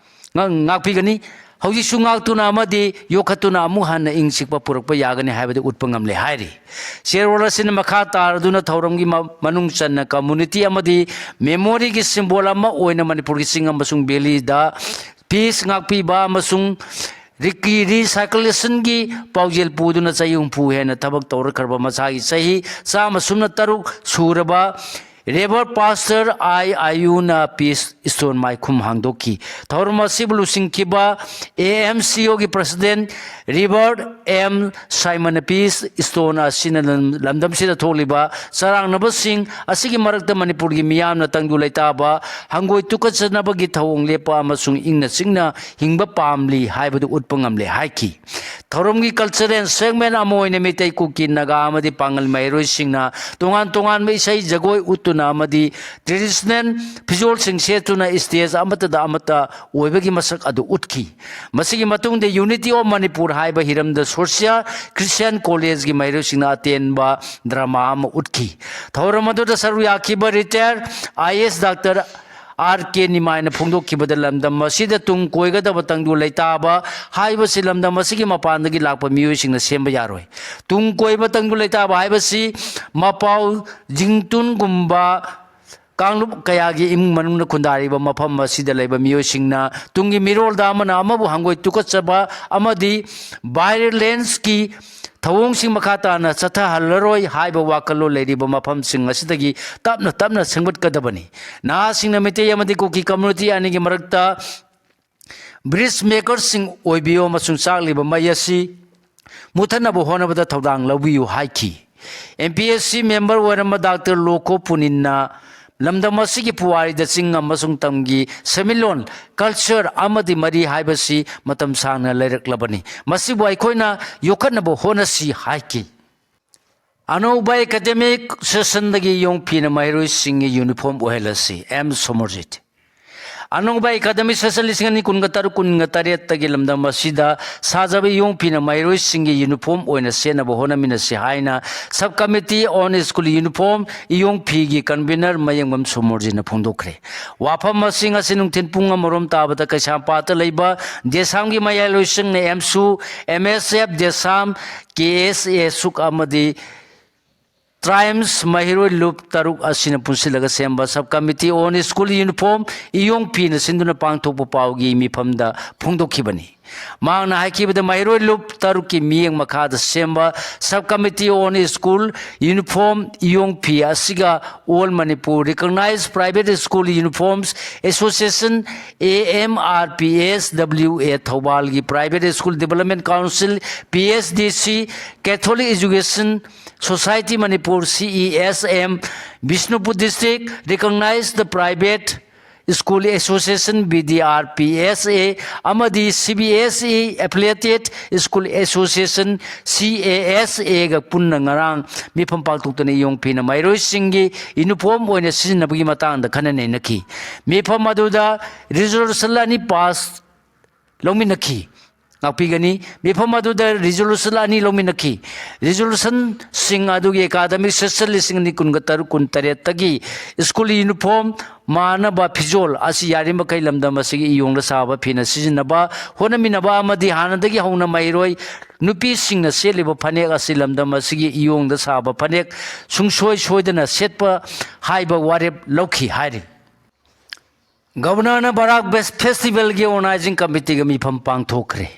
ꯉ-, ꯉꯥꯛꯄꯤꯒꯅꯤ꯫ ꯍꯧꯖꯤꯛꯁꯨ ꯉꯥꯛꯇꯨꯅ ꯑꯃꯗꯤ ꯌꯣꯛꯈꯠꯇꯨꯅ ꯑꯃꯨꯛ ꯍꯟꯅ ꯏꯪ ꯆꯤꯛꯄ ꯄꯨꯔꯛꯄ ꯌꯥꯒꯅꯤ ꯍꯥꯏꯕꯗꯨ ꯎꯠꯄ ꯉꯝꯂꯦ ꯍꯥꯏꯔꯤ꯫ ꯆꯦꯔꯣꯜ ꯑꯁꯤꯅ ꯃꯈꯥ ꯇꯥꯔꯗꯨꯅ ꯊꯧꯔꯝꯒꯤ ꯃ-, ꯃꯅꯨꯡ ꯆꯟꯅ community ꯑꯃꯗꯤ memoryꯒꯤ symbol ꯑꯃ ꯑꯣꯏꯅ ꯃꯅꯤꯄꯨꯔꯒꯤ ꯆꯤꯡ ꯑꯃꯁꯨꯡ valleyꯗ peace ꯉꯥꯛꯄꯤꯕ ꯑꯃꯁꯨꯡ ꯔꯤꯀꯤ-, recyclationꯒꯤ ꯄꯥꯎꯖꯦꯜ ꯄꯨꯗꯨꯅ ꯆꯍꯤ ꯍꯨꯝꯐꯨ ꯍꯦꯟꯅ ꯊꯕꯛ ꯇꯧꯔꯛꯈ꯭ꯔꯕ ꯃꯁꯥꯒꯤ ꯆꯍꯤ ꯆꯥꯝꯃ ꯁꯨꯞꯅ ꯇꯔꯨꯛ ꯁꯨꯔꯕ Reverend Pastor I ꯑꯌꯨꯅ peace stone ꯃꯥꯏꯈꯨꯝ ꯍꯥꯡꯗꯣꯛꯈꯤ꯫ ꯊꯧꯔꯝ ꯑꯁꯤꯕꯨ ꯂꯨꯆꯤꯡꯈꯤꯕ AMCOꯒꯤ president Reverend M ꯁꯥꯏꯃꯟꯅ peace stone ꯑꯁꯤꯅ ꯂꯝ-, ꯂꯝꯗꯝꯁꯤꯗ ꯊꯣꯛꯂꯤꯕ ꯆꯔꯥꯡꯅꯕꯁꯤꯡ ꯑꯁꯤꯒꯤ ꯃꯔꯛꯇ ꯃꯅꯤꯄꯨꯔꯒꯤ ꯃꯤꯌꯥꯝꯅ ꯇꯪꯗꯨ ꯂꯩꯇꯥꯕ, ꯍꯪꯒꯣꯏ ꯇꯨꯀꯠꯆꯅꯕꯒꯤ ꯊꯧꯑꯣꯡ ꯂꯦꯞꯄ ꯑꯃꯁꯨꯡ ꯏꯪꯅ ꯆꯤꯛꯅ ꯍꯤꯡꯕ ꯄꯥꯝꯂꯤ ꯍꯥꯏꯕꯗꯨ ꯎꯠꯄ ꯉꯝꯂꯦ ꯍꯥꯏꯈꯤ꯫ ꯊꯧꯔꯝꯒꯤ cultural segment ꯑꯃ ꯑꯣꯏꯅ ꯃꯤꯇꯩ, ꯀꯨꯀꯤ, ꯅꯥꯒꯥ ꯑꯃꯗꯤ ꯄꯥꯉꯜ ꯃꯍꯩꯔꯣꯏꯁꯤꯡꯅ ꯇꯣꯉꯥꯟ ꯇꯣꯉꯥꯟꯕ ꯏꯁꯩ ꯖꯒꯣꯏ ꯎꯠꯇꯨꯅ ꯑꯃꯗꯤ traditional ꯐꯤꯖꯣꯜꯁꯤꯡ ꯁꯦꯠꯇꯨꯅ stage ꯑꯃꯠꯇꯗ ꯑꯃꯠꯇ ꯑꯣꯏꯕꯒꯤ ꯃꯁꯛ ꯑꯗꯨ ꯎꯠꯈꯤ꯫ ꯃꯁꯤꯒꯤ ꯃꯇꯨꯡꯗ Unity of Manipur ꯍꯥꯏꯕ ꯍꯤꯔꯝꯗ Sorsia Christian Collegeꯒꯤ ꯃꯍꯩꯔꯣꯏꯁꯤꯡꯅ ꯑꯇꯦꯟꯕ drama ꯑꯃ ꯎꯠꯈꯤ꯫ ꯊꯧꯔꯝ ꯑꯗꯨꯗ ꯁꯔꯨꯛ ꯌꯥꯈꯤꯕ retired IAS Doctor R K ꯅꯤꯃꯥꯏꯅ ꯐꯣꯡꯗꯣꯛꯈꯤꯕꯗ, ꯂꯝꯗꯝ ꯑꯁꯤꯗ ꯇꯨꯡ ꯀꯣꯏꯒꯗꯕ ꯇꯪꯗꯨ ꯂꯩꯇꯥꯕ ꯍꯥꯏꯕꯁꯤ ꯂꯝꯗꯝ ꯑꯁꯤꯒꯤ ꯃꯄꯥꯟꯗꯒꯤ ꯂꯥꯛꯄ ꯃꯤꯑꯣꯏꯁꯤꯡꯅ ꯁꯦꯝꯕ ꯌꯥꯔꯣꯏ꯫ ꯇꯨꯡ ꯀꯣꯏꯕ ꯇꯪꯗꯨ ꯂꯩꯇꯥꯕ ꯍꯥꯏꯕꯁꯤ ꯃꯄꯥꯎ ꯖꯤꯡꯇꯨꯟꯒꯨꯝꯕ ꯀꯥꯡꯂꯨꯞ ꯀꯌꯥꯒꯤ ꯏꯃꯨꯡ ꯃꯅꯨꯡꯗ ꯈꯨꯟꯗꯥꯔꯤꯕ ꯃꯐꯝ ꯑꯁꯤꯗ ꯂꯩꯕ ꯃꯤꯑꯣꯏꯁꯤꯡꯅ ꯇꯨꯡꯒꯤ ꯃꯤꯔꯣꯜꯗ ꯑꯃꯅ ꯑꯃꯕꯨ ꯍꯪꯒꯣꯏ ꯇꯨꯀꯠꯆꯕ ꯑꯃꯗꯤ violenceꯀꯤ ꯊꯧꯑꯣꯡꯁꯤꯡ ꯃꯈꯥ ꯇꯥꯅ ꯆꯠꯊꯍꯜꯂꯔꯣꯏ ꯍꯥꯏꯕ ꯋꯥꯈꯜꯂꯣꯟ ꯂꯩꯔꯤꯕ ꯃꯐꯝꯁꯤꯡ ꯑꯁꯤꯗꯒꯤ ꯇꯞꯅ ꯇꯞꯅ ꯁꯦꯝꯒꯠꯀꯗꯕꯅꯤ꯫ ꯅꯍꯥꯁꯤꯡꯅ ꯃꯤꯇꯩ ꯑꯃꯗꯤ ꯀꯨꯀꯤ community ꯑꯅꯤꯒꯤ ꯃꯔꯛꯇ bridge makerꯁꯤꯡ ꯑꯣꯏꯕꯤꯌꯨ ꯑꯃꯁꯨꯡ ꯆꯥꯛꯂꯤꯕ ꯃꯩ ꯑꯁꯤ ꯃꯨꯊꯠꯅꯕ ꯍꯣꯠꯅꯕꯗ ꯊꯧꯗꯥꯡ ꯂꯧꯕꯤꯌꯨ ꯍꯥꯏꯈꯤ꯫ MPSC member ꯑꯣꯏꯔꯝꯕ Doctor ꯂꯣꯀꯣ ꯄꯨꯅꯤꯟꯅ ꯂꯝꯗꯝ ꯑꯁꯤꯒꯤ ꯄꯨꯋꯥꯔꯤꯗ ꯆꯤꯡ ꯑꯃꯁꯨꯡ ꯇꯝꯒꯤ ꯁꯦꯟꯃꯤꯠꯂꯣꯟ, culture ꯑꯃꯗꯤ ꯃꯔꯤ ꯍꯥꯏꯕꯁꯤ ꯃꯇꯝ ꯁꯥꯡꯅ ꯂꯩꯔꯛꯂꯕꯅꯤ꯫ ꯃꯁꯤꯕꯨ ꯑꯩꯈꯣꯏꯅ ꯌꯣꯛꯈꯠꯅꯕ ꯍꯣꯠꯅꯁꯤ ꯍꯥꯏꯈꯤ꯫ ꯑꯅꯧꯕ academic sessionꯗꯒꯤ ꯌꯣꯡꯐꯤꯅ ꯃꯍꯩꯔꯣꯏꯁꯤꯡꯒꯤ uniform ꯑꯣꯏꯍꯜꯂꯁꯤ, M ꯁꯣꯃꯣꯔꯖꯤꯠ꯫ ꯑꯅꯧꯕ ꯑꯦꯀꯥꯗꯃꯤꯛ ꯁꯦꯁꯟ ꯂꯤꯁꯤꯡ ꯑꯅꯤ ꯀꯨꯟꯒ ꯇꯔꯨꯛ ꯀꯨꯟꯒ ꯇꯔꯦꯠꯇꯒꯤ ꯂꯝꯗꯝ ꯑꯁꯤꯗ ꯁꯥꯖꯕ ꯏꯌꯣꯡ ꯐꯤꯅ ꯃꯍꯩꯔꯣꯏꯁꯤꯡꯒꯤ ꯌꯨꯅꯤꯐꯣꯔꯝ ꯑꯣꯏꯅ ꯁꯦꯠꯅꯕ ꯍꯣꯠꯅꯃꯤꯟꯅꯁꯤ ꯍꯥꯏꯅ Sub Committee on School Uniform ꯏꯌꯣꯡ ꯐꯤꯒꯤ ꯀꯟꯚꯤꯅꯔ ꯃꯌꯦꯡꯕꯝ ꯁꯣꯃꯣꯔꯖꯤꯅ ꯐꯣꯡꯗꯣꯛꯈ꯭ꯔꯦ꯫ ꯋꯥꯐꯝ ꯑꯁꯤ ꯉꯁꯤ ꯅꯨꯡꯊꯤꯜ ꯄꯨꯡ ꯑꯃꯔꯣꯝ ꯇꯥꯕꯗ ꯀꯩꯁꯥꯝꯄꯥꯠꯇ ꯂꯩꯕ ꯗꯦꯁꯥꯝꯒꯤ ꯃꯌꯥꯏꯂꯣꯏꯁꯪꯅ ꯑꯦꯝꯁꯨ, ꯑꯦꯝ ꯑꯦꯁ ꯑꯦꯐ ꯗꯦꯁꯥꯝ, ꯀꯦ ꯑꯦꯁ ꯑꯦ ꯁꯨꯛ ꯑꯃꯗꯤ ꯇ꯭ꯔꯥꯏꯝꯁ ꯃꯍꯩꯔꯣꯏ ꯂꯨꯞ ꯇꯔꯨꯛ ꯑꯁꯤꯅ ꯄꯨꯟꯁꯤꯜꯂꯒ ꯁꯦꯝꯕ Sub Committee on School Uniform ꯏꯌꯣꯡ ꯐꯤꯅ ꯁꯤꯟꯗꯨꯅ ꯄꯥꯡꯊꯣꯛꯄ ꯄꯥꯎꯒꯤ ꯃꯤꯐꯝꯗ ꯐꯣꯡꯗꯣꯛꯈꯤꯕꯅꯤ꯫ ꯃꯍꯥꯛꯅ ꯍꯥꯏꯈꯤꯕꯗ, ꯃꯍꯩꯔꯣꯏ ꯂꯨꯞ ꯇꯔꯨꯛꯀꯤ ꯃꯤꯠꯌꯦꯡ ꯃꯈꯥꯗ ꯁꯦꯝꯕ Sub Committee on School Uniform ꯏꯌꯣꯡ ꯐꯤ ꯑꯁꯤꯒ All Manipur Recognized Private School Uniforms Association, A M R P S W A, ꯊꯧꯕꯥꯜꯒꯤ Private School Development Council, P S D C, Catholic Education Society Manipur, C E S M, Bishnupur District Recognized Private School Association, B D R P S A, ꯑꯃꯗꯤ C B S E Affiliated School Association, C A S A ꯒ ꯄꯨꯟꯅ ꯉꯔꯥꯡ ꯃꯤꯐꯝ ꯄꯥꯡꯊꯣꯛꯇꯨꯅ ꯏꯌꯣꯡ ꯐꯤꯅ ꯃꯍꯩꯔꯣꯏꯁꯤꯡꯒꯤ ꯌꯨꯅꯤꯐꯣꯔꯝ ꯑꯣꯏꯅ ꯁꯤꯖꯤꯟꯅꯕꯒꯤ ꯃꯇꯥꯡꯗ ꯈꯟꯅ ꯅꯩꯅꯈꯤ꯫ ꯃꯤꯐꯝ ꯑꯗꯨꯗ ꯔꯤꯖꯣꯂꯨꯁꯟ ꯑꯅꯤ ꯄꯥꯁ ꯂꯧꯃꯤꯟꯅꯈꯤ꯫ ꯉꯥꯛꯄꯤꯒꯅꯤ꯫ ꯃꯤꯐꯝ ꯑꯗꯨꯗ ꯔꯤꯖꯣꯂꯨꯁꯟ ꯑꯅꯤ ꯂꯧꯃꯤꯟꯅꯈꯤ꯫ ꯔꯤꯖꯣꯂꯨꯁꯟꯁꯤꯡ ꯑꯗꯨꯒꯤ ꯑꯦꯀꯥꯗꯃꯤꯛ ꯁꯦꯁꯟ ꯂꯤꯁꯤꯡ ꯑꯅꯤ ꯀꯨꯟꯒ ꯇꯔꯨꯛ ꯀꯨꯟꯇꯔꯦꯠꯇꯒꯤ ꯁ꯭ꯀꯨꯜ ꯌꯨꯅꯤꯐꯣꯔꯝ ꯃꯥꯟꯅꯕ ꯐꯤꯖꯣꯜ ꯑꯁꯤ ꯌꯥꯔꯤꯕꯃꯈꯩ ꯂꯝꯗꯝ ꯑꯁꯤꯒꯤ ꯏꯌꯣꯡꯗ ꯁꯥꯕ ꯐꯤꯅ ꯁꯤꯖꯤꯟꯅꯕ ꯍꯣꯠꯅꯃꯤꯟꯅꯕ ꯑꯃꯗꯤ ꯍꯥꯟꯅꯗꯒꯤ ꯍꯧꯅ ꯃꯍꯩꯔꯣꯏ ꯅꯨꯄꯤꯁꯤꯡꯅ ꯁꯦꯠꯂꯤꯕ ꯐꯅꯦꯛ ꯑꯁꯤ ꯂꯝꯗꯝ ꯑꯁꯤꯒꯤ ꯏꯌꯣꯡꯗ ꯁꯥꯕ ꯐꯅꯦꯛ ꯁꯨꯡꯁꯣꯏ ꯁꯣꯏꯗꯅ ꯁꯦꯠꯄ ꯍꯥꯏꯕ ꯋꯥꯔꯦꯞ ꯂꯧꯈꯤ ꯍꯥꯏꯔꯤ꯫ ꯒꯕꯔꯅꯔꯅ ꯕꯔꯥꯛ ꯕꯦꯁ ꯐꯦꯁꯇꯤꯚꯦꯜꯒꯤ ꯑꯣꯔꯒꯅꯥꯏꯖꯤꯡ ꯀꯃꯤꯇꯤꯒ ꯃꯤꯐꯝ ꯄꯥꯡꯊꯣꯛꯈ꯭ꯔꯦ꯫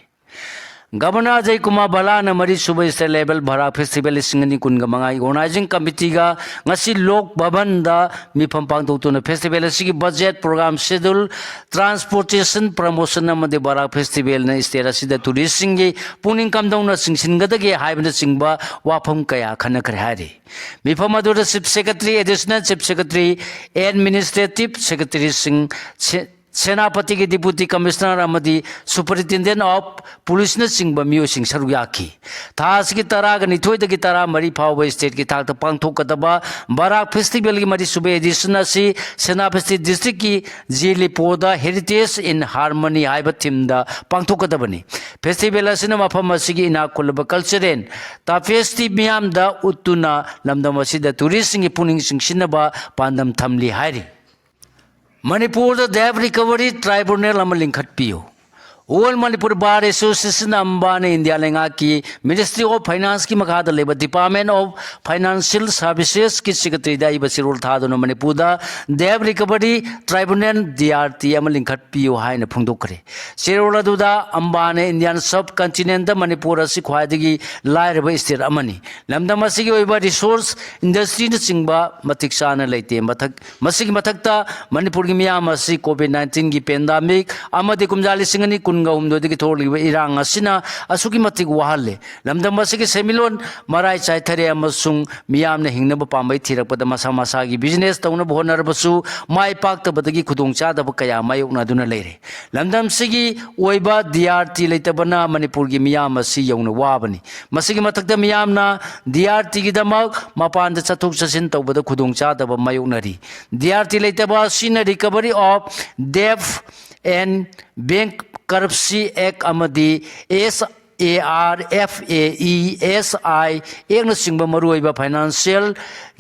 Governor Ajay Kumar ꯚꯜꯂꯥꯅ ꯃꯔꯤꯁꯨꯕ state level ꯕꯔꯥꯛ ꯐꯦꯁꯇꯤꯚꯦꯜ ꯂꯤꯁꯤꯡ ꯑꯅꯤ ꯀꯨꯟꯒ ꯃꯉꯥꯒꯤ ꯑꯣꯔꯒꯅꯥꯏꯖꯤꯡ ꯀꯃꯤꯇꯤꯒ ꯉꯁꯤ ꯂꯣꯛ ꯚꯕꯟꯗ ꯃꯤꯐꯝ ꯄꯥꯡꯊꯣꯛꯇꯨꯅ ꯐꯦꯁꯇꯤꯚꯦꯜ ꯑꯁꯤꯒꯤ budget, programme schedule, transportation, promotion ꯑꯃꯗꯤ ꯕꯔꯥꯛ ꯐꯦꯁꯇꯤꯚꯦꯜꯅ ꯁ꯭ꯇꯦꯠ ꯑꯁꯤꯗ ꯇꯨꯔꯤꯁꯁꯤꯡꯒꯤ ꯄꯨꯛꯅꯤꯡ ꯀꯝꯗꯧꯅ ꯆꯤꯡꯁꯤꯟꯒꯗꯒꯦ ꯍꯥꯏꯕꯅꯆꯤꯡꯕ ꯋꯥꯐꯝ ꯀꯌꯥ ꯈꯟꯅꯈ꯭ꯔꯦ ꯍꯥꯏꯔꯤ꯫ ꯃꯤꯐꯝ ꯑꯗꯨꯗ chief secretary, additional chief secretary, administrative ꯁꯦꯀ꯭ꯔꯦꯇꯔꯤꯁꯤꯡ, ꯁꯦ-, ꯁꯦꯅꯥꯄꯇꯤꯒꯤ Deputy Commissioner ꯑꯃꯗꯤ Superintendent of Policeꯅꯆꯤꯡꯕ ꯃꯤꯑꯣꯏꯁꯤꯡ ꯁꯔꯨꯛ ꯌꯥꯈꯤ꯫ ꯊꯥ ꯑꯁꯤꯒꯤ ꯇꯔꯥꯒ ꯅꯤꯊꯣꯏꯗꯒꯤ ꯇꯔꯥꯃꯔꯤ ꯐꯥꯎꯕ stateꯀꯤ ꯊꯥꯛꯇ ꯄꯥꯡꯊꯣꯛꯀꯗꯕ ꯕꯔꯥꯛ Festivalꯒꯤ ꯃꯔꯤꯁꯨꯕ edition ꯑꯁꯤ ꯁꯦꯅꯥꯄꯇꯤ districtꯀꯤ ꯖꯦꯂꯤꯄꯣꯗ Heritage in Harmony ꯍꯥꯏꯕ themeꯗ ꯄꯥꯡꯊꯣꯛꯀꯗꯕꯅꯤ꯫ Festival ꯑꯁꯤꯅ ꯃꯐꯝ ꯑꯁꯤꯒꯤ ꯏꯅꯥꯛ ꯈꯨꯜꯂꯕ cultural tapestry ꯃꯤꯌꯥꯝꯗ ꯎꯠꯇꯨꯅ ꯂꯝꯗꯝ ꯑꯁꯤꯗ touristꯁꯤꯡꯒꯤ ꯄꯨꯛꯅꯤꯡ ꯆꯤꯡꯁꯤꯟꯅꯕ ꯄꯥꯟꯗꯝ ꯊꯝꯂꯤ ꯍꯥꯏꯔꯤ꯫ ꯃꯅꯤꯄꯨꯔꯗ Debt Recovery Tribunal ꯑꯃ ꯂꯤꯡꯈꯠꯄꯤꯌꯨ꯫ All Manipur Bar Association Ambani India ꯂꯩꯉꯥꯛꯀꯤ Ministry of Financeꯀꯤ ꯃꯈꯥꯗ ꯂꯩꯕ Department of Financial Servicesꯀꯤ Secretaryꯗ ꯑꯏꯕ ꯆꯦꯔꯣꯜ ꯊꯥꯗꯨꯅ ꯃꯅꯤꯄꯨꯔꯗ Debt Recovery Tribunal, DRT ꯑꯃ ꯂꯤꯡꯈꯠꯄꯤꯌꯨ ꯍꯥꯏꯅ ꯐꯣꯡꯗꯣꯛꯈ꯭ꯔꯦ꯫ ꯆꯦꯔꯣꯜ ꯑꯗꯨꯗ ꯑꯝꯕꯥꯅꯤ Indian subcontinent ꯃꯅꯤꯄꯨꯔ ꯑꯁꯤ ꯈ꯭ꯋꯥꯏꯗꯒꯤ ꯂꯥꯏꯔꯕ state ꯑꯃꯅꯤ꯫ ꯂꯝꯗꯝ ꯑꯁꯤꯒꯤ ꯑꯣꯏꯕ resource industryꯅꯆꯤꯡꯕ ꯃꯇꯤꯛ ꯆꯥꯅ ꯂꯩꯇꯦ꯫ ꯃꯊꯛ ꯃꯁꯤꯒꯤ ꯃꯊꯛꯇ ꯃꯅꯤꯄꯨꯔꯒꯤ ꯃꯤꯌꯥꯝ ꯑꯁꯤ COVID nineteenꯒꯤ pandemic ꯑꯃꯗꯤ ꯀꯨꯝꯖꯥ ꯂꯤꯁꯤꯡ ꯑꯅꯤ ꯀꯨꯟꯒ ꯍꯨꯝꯗꯣꯏꯗꯒꯤ ꯊꯣꯛꯂꯤꯕ ꯏꯔꯥꯡ ꯑꯁꯤꯅ ꯑꯁꯨꯛꯀꯤ ꯃꯇꯤꯛ ꯋꯥꯍꯜꯂꯦ꯫ ꯂꯝꯗꯝ ꯑꯁꯤꯒꯤ ꯁꯦꯟꯃꯤꯠꯂꯣꯟ ꯃꯔꯥꯏ ꯆꯥꯏꯊꯔꯦ ꯑꯃꯁꯨꯡ ꯃꯤꯌꯥꯝꯅ ꯍꯤꯡꯅꯕ ꯄꯥꯝꯕꯩ ꯊꯤꯔꯛꯄꯗ ꯃꯁꯥ ꯃꯁꯥꯒꯤ business ꯇꯧꯅꯕ ꯍꯣꯠꯅꯔꯕꯁꯨ ꯃꯥꯏ ꯄꯥꯛꯇꯕꯗꯒꯤ ꯈꯨꯗꯣꯡꯆꯥꯗꯕ ꯀꯌꯥ ꯃꯥꯌꯣꯛꯅꯗꯨꯅ ꯂꯩꯔꯦ꯫ ꯂꯝꯗꯝꯁꯤꯒꯤ ꯑꯣꯏꯕ DRT ꯂꯩꯇꯕꯅ ꯃꯅꯤꯄꯨꯔꯒꯤ ꯃꯤꯌꯥꯝ ꯑꯁꯤ ꯌꯧꯅ ꯋꯥꯕꯅꯤ꯫ ꯃꯁꯤꯒꯤ ꯃꯊꯛꯇ ꯃꯤꯌꯥꯝꯅ DRTꯒꯤꯗꯃꯛ ꯃꯄꯥꯟꯗ ꯆꯠꯊꯣꯛ ꯆꯠꯁꯤꯟ ꯇꯧꯕꯗ ꯈꯨꯗꯣꯡꯆꯥꯗꯕ ꯃꯥꯌꯣꯛꯅꯔꯤ꯫ DRT ꯂꯩꯇꯕ ꯑꯁꯤꯅ Recovery of Debt and Bankruptcy Act ꯑꯃꯗꯤ SARFAESI Actꯅꯆꯤꯡꯕ ꯃꯔꯨꯑꯣꯏꯕ financial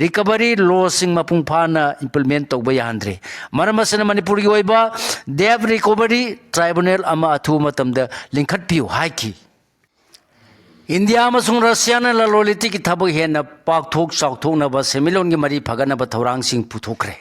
recovery lawꯁꯤꯡ ꯃꯄꯨꯡ ꯐꯥꯅ implement ꯇꯧꯕ ꯌꯥꯍꯟꯗ꯭ꯔꯦ꯫ ꯃꯔꯝ ꯑꯁꯤꯅ ꯃꯅꯤꯄꯨꯔꯒꯤ ꯑꯣꯏꯕ Debt Recovery Tribunal ꯑꯃ ꯑꯊꯨꯕ ꯃꯇꯝꯗ ꯂꯤꯡꯈꯠꯄꯤꯌꯨ ꯍꯥꯏꯈꯤ꯫ ꯏꯟꯗꯤꯌꯥ ꯑꯃꯁꯨꯡ ꯔꯁꯤꯌꯥꯅ ꯂꯂꯣꯟ ꯏꯇꯤꯛꯀꯤ ꯊꯕꯛ ꯍꯦꯟꯅ ꯄꯥꯛꯊꯣꯛ ꯆꯥꯎꯊꯣꯛꯅꯕ ꯁꯦꯟꯃꯤꯠꯂꯣꯟꯒꯤ ꯃꯔꯤ ꯐꯒꯠꯅꯕ ꯊꯧꯔꯥꯡꯁꯤꯡ ꯄꯨꯊꯣꯛꯈ꯭ꯔꯦ꯫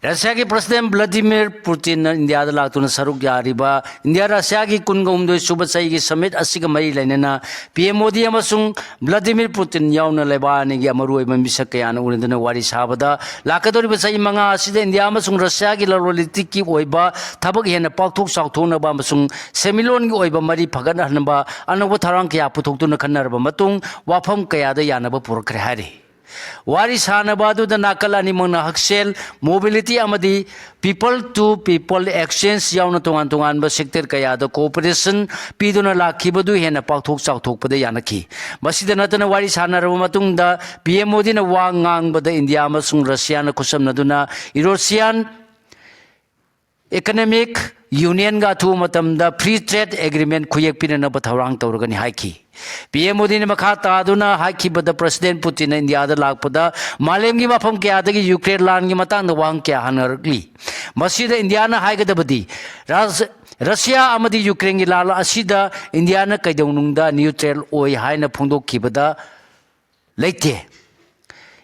ꯔꯁꯤꯌꯥꯒꯤ President Vladimir Putinꯅ ꯏꯟꯗꯤꯌꯥꯗ ꯂꯥꯛꯇꯨꯅ ꯁꯔꯨꯛ ꯌꯥꯔꯤꯕ ꯏꯟꯗꯤꯌꯥ ꯔꯁꯤꯌꯥꯒꯤ ꯀꯨꯟꯒ ꯍꯨꯝꯗꯣꯏ ꯁꯨꯕ ꯆꯍꯤꯒꯤ summit ꯑꯁꯤꯒ ꯃꯔꯤ ꯂꯩꯅꯅ PM ꯃꯣꯗꯤ ꯑꯃꯁꯨꯡ Vladimir Putin ꯌꯥꯎꯅ ꯂꯩꯕꯥꯛ ꯑꯅꯤꯒꯤ ꯑꯃꯔꯨꯑꯣꯏꯕ ꯃꯤꯁꯛ ꯀꯌꯥꯅ ꯎꯅꯗꯨꯅ ꯋꯥꯔꯤ ꯁꯥꯕꯗ ꯂꯥꯛꯀꯗꯧꯔꯤꯕ ꯆꯍꯤ ꯃꯉꯥ ꯑꯁꯤꯗ ꯏꯟꯗꯤꯌꯥ ꯑꯃꯁꯨꯡ ꯔꯁꯤꯌꯥꯒꯤ ꯂꯂꯣꯟ ꯏꯇꯤꯛꯀꯤ ꯑꯣꯏꯕ ꯊꯕꯛ ꯍꯦꯟꯅ ꯄꯥꯛꯊꯣꯛ ꯆꯥꯎꯊꯣꯛꯅꯕ ꯑꯃꯁꯨꯡ ꯁꯦꯟꯃꯤꯠꯂꯣꯟꯒꯤ ꯑꯣꯏꯕ ꯃꯔꯤ ꯐꯒꯠꯍꯟꯅꯕ ꯑꯅꯧꯕ ꯊꯧꯔꯥꯡ ꯀꯌꯥ ꯄꯨꯊꯣꯛꯇꯨꯅ ꯈꯟꯅꯔꯕ ꯃꯇꯨꯡ ꯋꯥꯐꯝ ꯀꯌꯥꯗ ꯌꯥꯅꯕ ꯄꯨꯔꯛꯈ꯭ꯔꯦ ꯍꯥꯏꯔꯤ꯫ ꯋꯥꯔꯤ ꯁꯥꯟꯅꯕ ꯑꯗꯨꯗ ꯅꯥꯀꯜ ꯑꯅꯤꯃꯛꯅ ꯍꯛꯁꯦꯜ, mobility ꯑꯃꯗꯤ people to people exchange ꯌꯥꯎꯅ ꯇꯣꯉꯥꯟ ꯇꯣꯉꯥꯟꯕ sector ꯀꯌꯥꯗ cooperation ꯄꯤꯗꯨꯅ ꯂꯥꯛꯈꯤꯕꯗꯨ ꯍꯦꯟꯅ ꯄꯥꯛꯊꯣꯛ ꯆꯥꯎꯊꯣꯛꯄꯗ ꯌꯥꯅꯈꯤ꯫ ꯃꯁꯤꯗ ꯅꯠꯇꯅ ꯋꯥꯔꯤ ꯁꯥꯟꯅꯔꯕ ꯃꯇꯨꯡꯗ ꯄꯤ ꯑꯦꯝ ꯃꯣꯗꯤꯅ ꯋꯥ ꯉꯥꯡꯕꯗ ꯏꯟꯗꯤꯌꯥ ꯑꯃꯁꯨꯡ ꯔꯁꯤꯌꯥꯅ ꯈꯨꯠꯁꯝꯅꯗꯨꯅ Eurasian Economic Unionꯒ ꯑꯊꯨꯕ ꯃꯇꯝꯗ free trade agreement ꯈꯨꯌꯦꯛ ꯄꯤꯅꯅꯕ ꯊꯧꯔꯥꯡ ꯇꯧꯔꯒꯅꯤ ꯍꯥꯏꯈꯤ꯫ ꯄꯤ ꯑꯦꯝ ꯃꯣꯗꯤꯅ ꯃꯈꯥ ꯇꯥꯗꯨꯅ ꯍꯥꯏꯈꯤꯕꯗ President ꯄꯨꯇꯤꯟꯅ ꯏꯟꯗꯤꯌꯥꯗ ꯂꯥꯛꯄꯗ ꯃꯥꯂꯦꯝꯒꯤ ꯃꯐꯝ ꯀꯌꯥꯗꯒꯤ ꯌꯨꯀ꯭ꯔꯦꯟ ꯂꯥꯟꯒꯤ ꯃꯇꯥꯡꯗ ꯋꯥꯍꯪ ꯀꯌꯥ ꯍꯪꯅꯔꯛꯂꯤ꯫ ꯃꯁꯤꯗ ꯏꯟꯗꯤꯌꯥꯅ ꯍꯥꯏꯒꯗꯕꯗꯤ ꯔꯁ-, ꯔꯁꯤꯌꯥ ꯑꯃꯗꯤ ꯌꯨꯀ꯭ꯔꯦꯟꯒꯤ ꯂꯥꯟ ꯑꯁꯤꯗ ꯏꯟꯗꯤꯌꯥꯅ ꯀꯩꯗꯧꯅꯨꯡꯗ neutral ꯑꯣꯏ ꯍꯥꯏꯅ ꯐꯣꯡꯗꯣꯛꯈꯤꯕꯗ ꯂꯩꯇꯦ꯫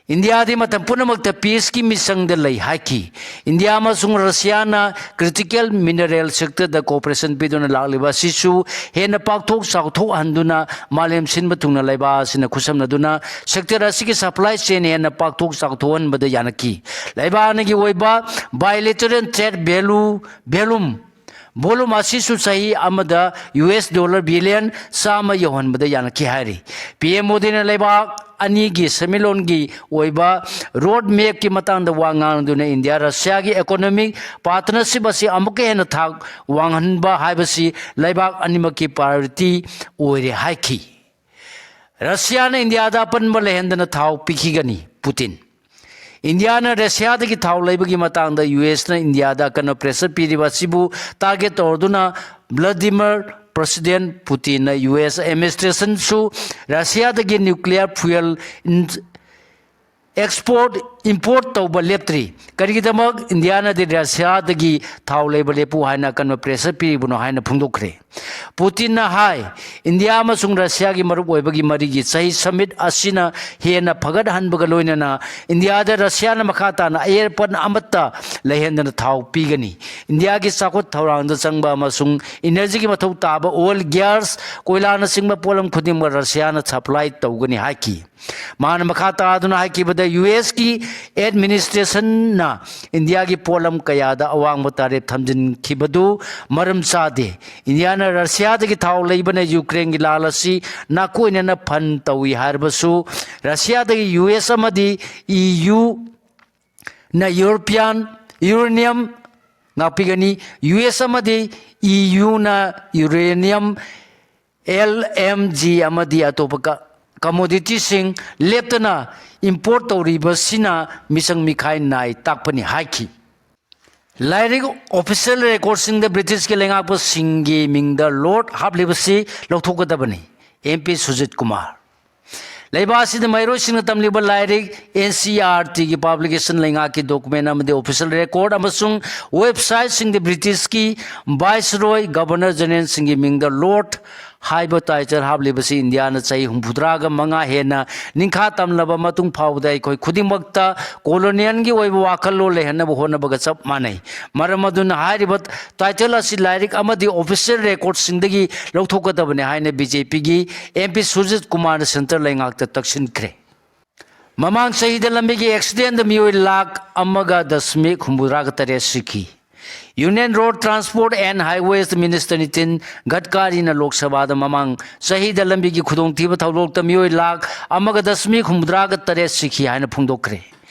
ꯏꯟꯗꯤꯌꯥꯗꯤ ꯃꯇꯝ ꯄꯨꯝꯅꯃꯛꯇ peaceꯀꯤ ꯃꯤꯆꯪꯗ ꯂꯩ ꯍꯥꯏꯈꯤ꯫ ꯏꯟꯗꯤꯌꯥ ꯑꯃꯁꯨꯡ ꯔꯁꯤꯌꯥꯅ critical mineral sectorꯗ cooperation ꯄꯤꯗꯨꯅ ꯂꯥꯛꯂꯤꯕ ꯑꯁꯤꯁꯨ ꯍꯦꯟꯅ ꯄꯥꯛꯊꯣꯛ ꯆꯥꯎꯊꯣꯛꯍꯟꯗꯨꯅ ꯃꯥꯂꯦꯝ ꯁꯤꯟꯕ ꯊꯨꯡꯅ ꯂꯩꯕꯥꯛ ꯑꯁꯤꯅ ꯈꯨꯠꯁꯝꯅꯗꯨꯅ sector ꯑꯁꯤꯒꯤ supply chain ꯍꯦꯟꯅ ꯄꯥꯛꯊꯣꯛ ꯆꯥꯎꯊꯣꯛꯍꯟꯕꯗ ꯌꯥꯅꯈꯤ꯫ ꯂꯩꯕꯥꯛ ꯑꯅꯤꯒꯤ ꯑꯣꯏꯕ bilateral trade value, volume volume ꯑꯁꯤꯁꯨ ꯆꯍꯤ ꯑꯃꯗ ꯌꯨ ꯑꯦꯁ dollar billion ꯆꯥꯝꯃ ꯌꯧꯍꯟꯕꯗ ꯌꯥꯅꯈꯤ ꯍꯥꯏꯔꯤ꯫ ꯄꯤ ꯑꯦꯝ ꯃꯣꯗꯤꯅ ꯂꯩꯕꯥꯛ ꯑꯅꯤꯒꯤ ꯁꯦꯟꯃꯤꯠꯂꯣꯟꯒꯤ ꯑꯣꯏꯕ road mapꯀꯤ ꯃꯇꯥꯡꯗ ꯋꯥ ꯉꯥꯡꯗꯨꯅ ꯏꯟꯗꯤꯌꯥ ꯔꯁꯤꯌꯥꯒꯤ economic partnership ꯑꯁꯤ ꯑꯃꯨꯛꯀ ꯍꯦꯟꯅ ꯊꯥꯛ ꯋꯥꯡꯍꯟꯕ ꯍꯥꯏꯕꯁꯤ ꯂꯩꯕꯥꯛ ꯑꯅꯤꯃꯛꯀꯤ priority ꯑꯣꯏꯔꯦ ꯍꯥꯏꯈꯤ꯫ ꯔꯁꯤꯌꯥꯅ ꯏꯟꯗꯤꯌꯥꯗ ꯑꯄꯟꯕ ꯂꯩꯍꯟꯗꯅ ꯊꯥꯎ ꯄꯤꯈꯤꯒꯅꯤ, ꯄꯨꯇꯤꯟ꯫ ꯏꯟꯗꯤꯌꯥꯅ ꯔꯁꯤꯌꯥꯗꯒꯤ ꯊꯥꯎ ꯂꯩꯕꯒꯤ ꯃꯇꯥꯡꯗ ꯌꯨ ꯑꯦꯁꯅ ꯏꯟꯗꯤꯌꯥꯗ ꯑꯀꯟꯕ pressure ꯄꯤꯔꯤꯕ ꯑꯁꯤꯕꯨ target ꯇꯧꯔꯗꯨꯅ Vladimir President ꯄꯨꯇꯤꯟꯅ ꯌꯨ ꯑꯦꯁ administrationꯁꯨ ꯔꯁꯤꯌꯥꯗꯒꯤ nuclear fuel in-, export, import ꯇꯧꯕ ꯂꯦꯞꯇ꯭ꯔꯤ꯫ ꯀꯔꯤꯒꯤꯗꯃꯛ ꯏꯟꯗꯤꯌꯥꯅꯗꯤ ꯔꯁꯤꯌꯥꯗꯒꯤ ꯊꯥꯎ ꯂꯩꯕ ꯂꯦꯞꯄꯨ ꯍꯥꯏꯅ ꯑꯀꯟꯕ pressure ꯄꯤꯔꯤꯕꯅꯣ ꯍꯥꯏꯅ ꯐꯣꯡꯗꯣꯛꯈ꯭ꯔꯦ꯫ ꯄꯨꯇꯤꯟꯅ ꯍꯥꯏ, ꯏꯟꯗꯤꯌꯥ ꯑꯃꯁꯨꯡ ꯔꯁꯤꯌꯥꯒꯤ ꯃꯔꯨꯞ ꯑꯣꯏꯕꯒꯤ ꯃꯔꯤꯒꯤ ꯆꯍꯤ summit ꯑꯁꯤꯅ ꯍꯦꯟꯅ ꯐꯒꯠꯍꯟꯕꯒ ꯂꯣꯏꯅꯅ ꯏꯟꯗꯤꯌꯥꯗ ꯔꯁꯤꯌꯥꯅ ꯃꯈꯥ ꯇꯥꯅ ꯑꯌꯦꯠꯄ ꯑꯃꯠꯇ ꯂꯩꯍꯟꯗꯅ ꯊꯥꯎ ꯄꯤꯒꯅꯤ꯫ ꯏꯟꯗꯤꯌꯥꯒꯤ ꯆꯥꯎꯈꯠ ꯊꯧꯔꯥꯡꯗ ꯆꯪꯕ ꯑꯃꯁꯨꯡ energyꯒꯤ ꯃꯊꯧ ꯇꯥꯕ oil, gas, ꯀꯣꯏꯂꯥꯅꯆꯤꯡꯕ ꯄꯣꯠꯂꯝ ꯈꯨꯗꯤꯡꯃꯛ ꯔꯁꯤꯌꯥꯅ supply ꯇꯧꯒꯅꯤ ꯍꯥꯏꯈꯤ꯫ ꯃꯥꯅ ꯃꯈꯥ ꯇꯥꯗꯨꯅ ꯍꯥꯏꯈꯤꯕꯗ, ꯌꯨ ꯑꯦꯁꯀꯤ ꯑꯦꯗꯃꯤꯅꯤꯁꯇ꯭ꯔꯦꯁꯟꯅ ꯏꯟꯗꯤꯌꯥꯒꯤ ꯄꯣꯠꯂꯝ ꯀꯌꯥꯗ ꯑꯋꯥꯡꯕ ꯇꯥꯔꯤꯐ ꯊꯝꯖꯤꯟꯈꯤꯕꯗꯨ ꯃꯔꯝ ꯆꯥꯗꯦ꯫ ꯏꯟꯗꯤꯌꯥꯅ ꯔꯁꯤꯌꯥꯗꯒꯤ ꯊꯥꯎ ꯂꯩꯕꯅ ꯌꯨꯀ꯭ꯔꯦꯟꯒꯤ ꯂꯥꯜ ꯑꯁꯤ ꯅꯥꯀꯣꯏꯅꯅ ꯐꯟ ꯇꯧꯏ ꯍꯥꯏꯔꯕꯁꯨ, ꯔꯁꯤꯌꯥꯗꯒꯤ ꯌꯨ ꯑꯦꯁ ꯑꯃꯗꯤ ꯏ ꯌꯨ ꯅ ꯌꯨꯔꯣꯄꯤꯌꯥꯟ ꯌꯨꯔꯦꯅꯤꯌꯝ ꯉꯥꯛꯄꯤꯒꯅꯤ꯫ ꯌꯨ ꯑꯦꯁ ꯑꯃꯗꯤ ꯏ ꯌꯨꯅ ꯌꯨꯔꯦꯅꯤꯌꯝ, ꯑꯦꯜ ꯑꯦꯝ ꯖꯤ ꯑꯃꯗꯤ ꯑꯇꯣꯞꯄ ꯀ-, ꯀꯃꯣꯗꯤꯇꯤꯁꯤꯡ ꯂꯦꯞꯇꯅ ꯏꯝꯄꯣꯔꯠ ꯇꯧꯔꯤꯕꯁꯤꯅ ꯃꯤꯆꯪ ꯃꯤꯈꯥꯏ ꯅꯥꯏ ꯇꯥꯛꯄꯅꯤ ꯍꯥꯏꯈꯤ꯫ ꯂꯥꯏꯔꯤꯛ ꯑꯣꯐꯤꯁꯤꯌꯦꯜ ꯔꯦꯀꯣꯔꯗꯁꯤꯡꯗ ꯕ꯭ꯔꯤꯇꯤꯁꯀꯤ ꯂꯩꯉꯥꯛꯄꯁꯤꯡꯒꯤ ꯃꯤꯡꯗ ꯂꯣꯔꯗ ꯍꯥꯞꯂꯤꯕꯁꯤ ꯂꯧꯊꯣꯛꯀꯗꯕꯅꯤ, ꯑꯦꯝ ꯄꯤ ꯁꯨꯖꯤꯠ ꯀꯨꯃꯥꯔ꯫ ꯂꯩꯕꯥꯛ ꯑꯁꯤꯗ ꯃꯍꯩꯔꯣꯏꯁꯤꯡꯅ ꯇꯝꯂꯤꯕ ꯂꯥꯏꯔꯤꯛ, ꯑꯦꯟ ꯁꯤ ꯏ ꯑꯥꯔ ꯇꯤꯒꯤ ꯄꯥꯕ꯭ꯂꯤꯀꯦꯁꯟ, ꯂꯩꯉꯥꯛꯀꯤ ꯗꯣꯀꯨꯃꯦꯟ ꯑꯃꯗꯤ ꯑꯣꯐꯤꯁꯤꯌꯦꯜ ꯔꯦꯀꯣꯔꯗ ꯑꯃꯁꯨꯡ ꯋꯦꯕꯁꯥꯏꯠꯁꯤꯡꯗ ꯕ꯭ꯔꯤꯇꯤꯁꯀꯤ ꯚꯥꯏꯁꯔꯣꯏ, ꯒꯕꯔꯅꯔ ꯖꯦꯅꯔꯦꯜꯁꯤꯡꯒꯤ ꯃꯤꯡꯗ ꯂꯣꯔꯗ ꯍꯥꯏꯕ ꯇꯥꯏꯇꯜ ꯍꯥꯞꯂꯤꯕꯁꯤ ꯏꯟꯗꯤꯌꯥꯅ ꯆꯍꯤ ꯍꯨꯝꯐꯨꯇꯔꯥꯒ ꯃꯉꯥ ꯍꯦꯟꯅ ꯅꯤꯡꯈꯥ ꯇꯝꯂꯕ ꯃꯇꯨꯡ ꯐꯥꯎꯕꯗ ꯑꯩꯈꯣꯏ ꯈꯨꯗꯤꯡꯃꯛꯇ ꯀꯣꯂꯣꯅꯤꯌꯦꯜꯒꯤ ꯑꯣꯏꯕ ꯋꯥꯈꯜꯂꯣꯟ ꯂꯩꯍꯟꯅꯕ ꯍꯣꯠꯅꯕꯒ ꯆꯞ ꯃꯥꯟꯅꯩ꯫ ꯃꯔꯝ ꯑꯗꯨꯅ ꯍꯥꯏꯔꯤꯕ ꯇꯥꯏꯇꯜ ꯑꯁꯤ ꯂꯥꯏꯔꯤꯛ ꯑꯃꯗꯤ ꯑꯣꯐꯤꯁꯤꯌꯦꯜ ꯔꯦꯀꯣꯔꯗꯁꯤꯡꯗꯒꯤ ꯂꯧꯊꯣꯛꯀꯗꯕꯅꯤ ꯍꯥꯏꯅ ꯕꯤ ꯖꯦ ꯄꯤꯒꯤ ꯑꯦꯝ ꯄꯤ ꯁꯨꯔꯖꯤꯠ ꯀꯨꯃꯥꯔꯅ ꯁꯦꯟꯇꯔ ꯂꯩꯉꯥꯛꯇ ꯇꯛꯁꯤꯟꯈ꯭ꯔꯦ꯫ ꯃꯃꯥꯡ ꯆꯍꯤꯗ ꯂꯝꯕꯤꯒꯤ ꯑꯦꯛꯁꯤꯗꯦꯟꯗ ꯃꯤꯑꯣꯏ ꯂꯥꯈ ꯑꯃꯒ ꯗꯁꯃꯤꯛ ꯍꯨꯝꯐꯨꯇꯔꯥꯒ ꯇꯔꯦꯠ ꯁꯤꯈꯤ꯫ Union road transport and highways minister Nitin ꯒꯗꯀꯥꯔꯤꯅ ꯂꯣꯛ ꯁꯚꯥꯗ ꯃꯃꯥꯡ ꯆꯍꯤꯗ ꯂꯝꯕꯤꯒꯤ ꯈꯨꯗꯣꯡꯊꯤꯕ ꯊꯧꯗꯣꯛꯇ ꯃꯤꯑꯣꯏ ꯂꯥꯈ ꯑꯃꯒ ꯗꯁꯃꯤꯛ ꯍꯨꯝꯐꯨꯇꯔꯥꯒ ꯇꯔꯦꯠ ꯁꯤꯈꯤ ꯍꯥꯏꯅ ꯐꯣꯡꯗꯣꯛꯈ꯭ꯔꯦ꯫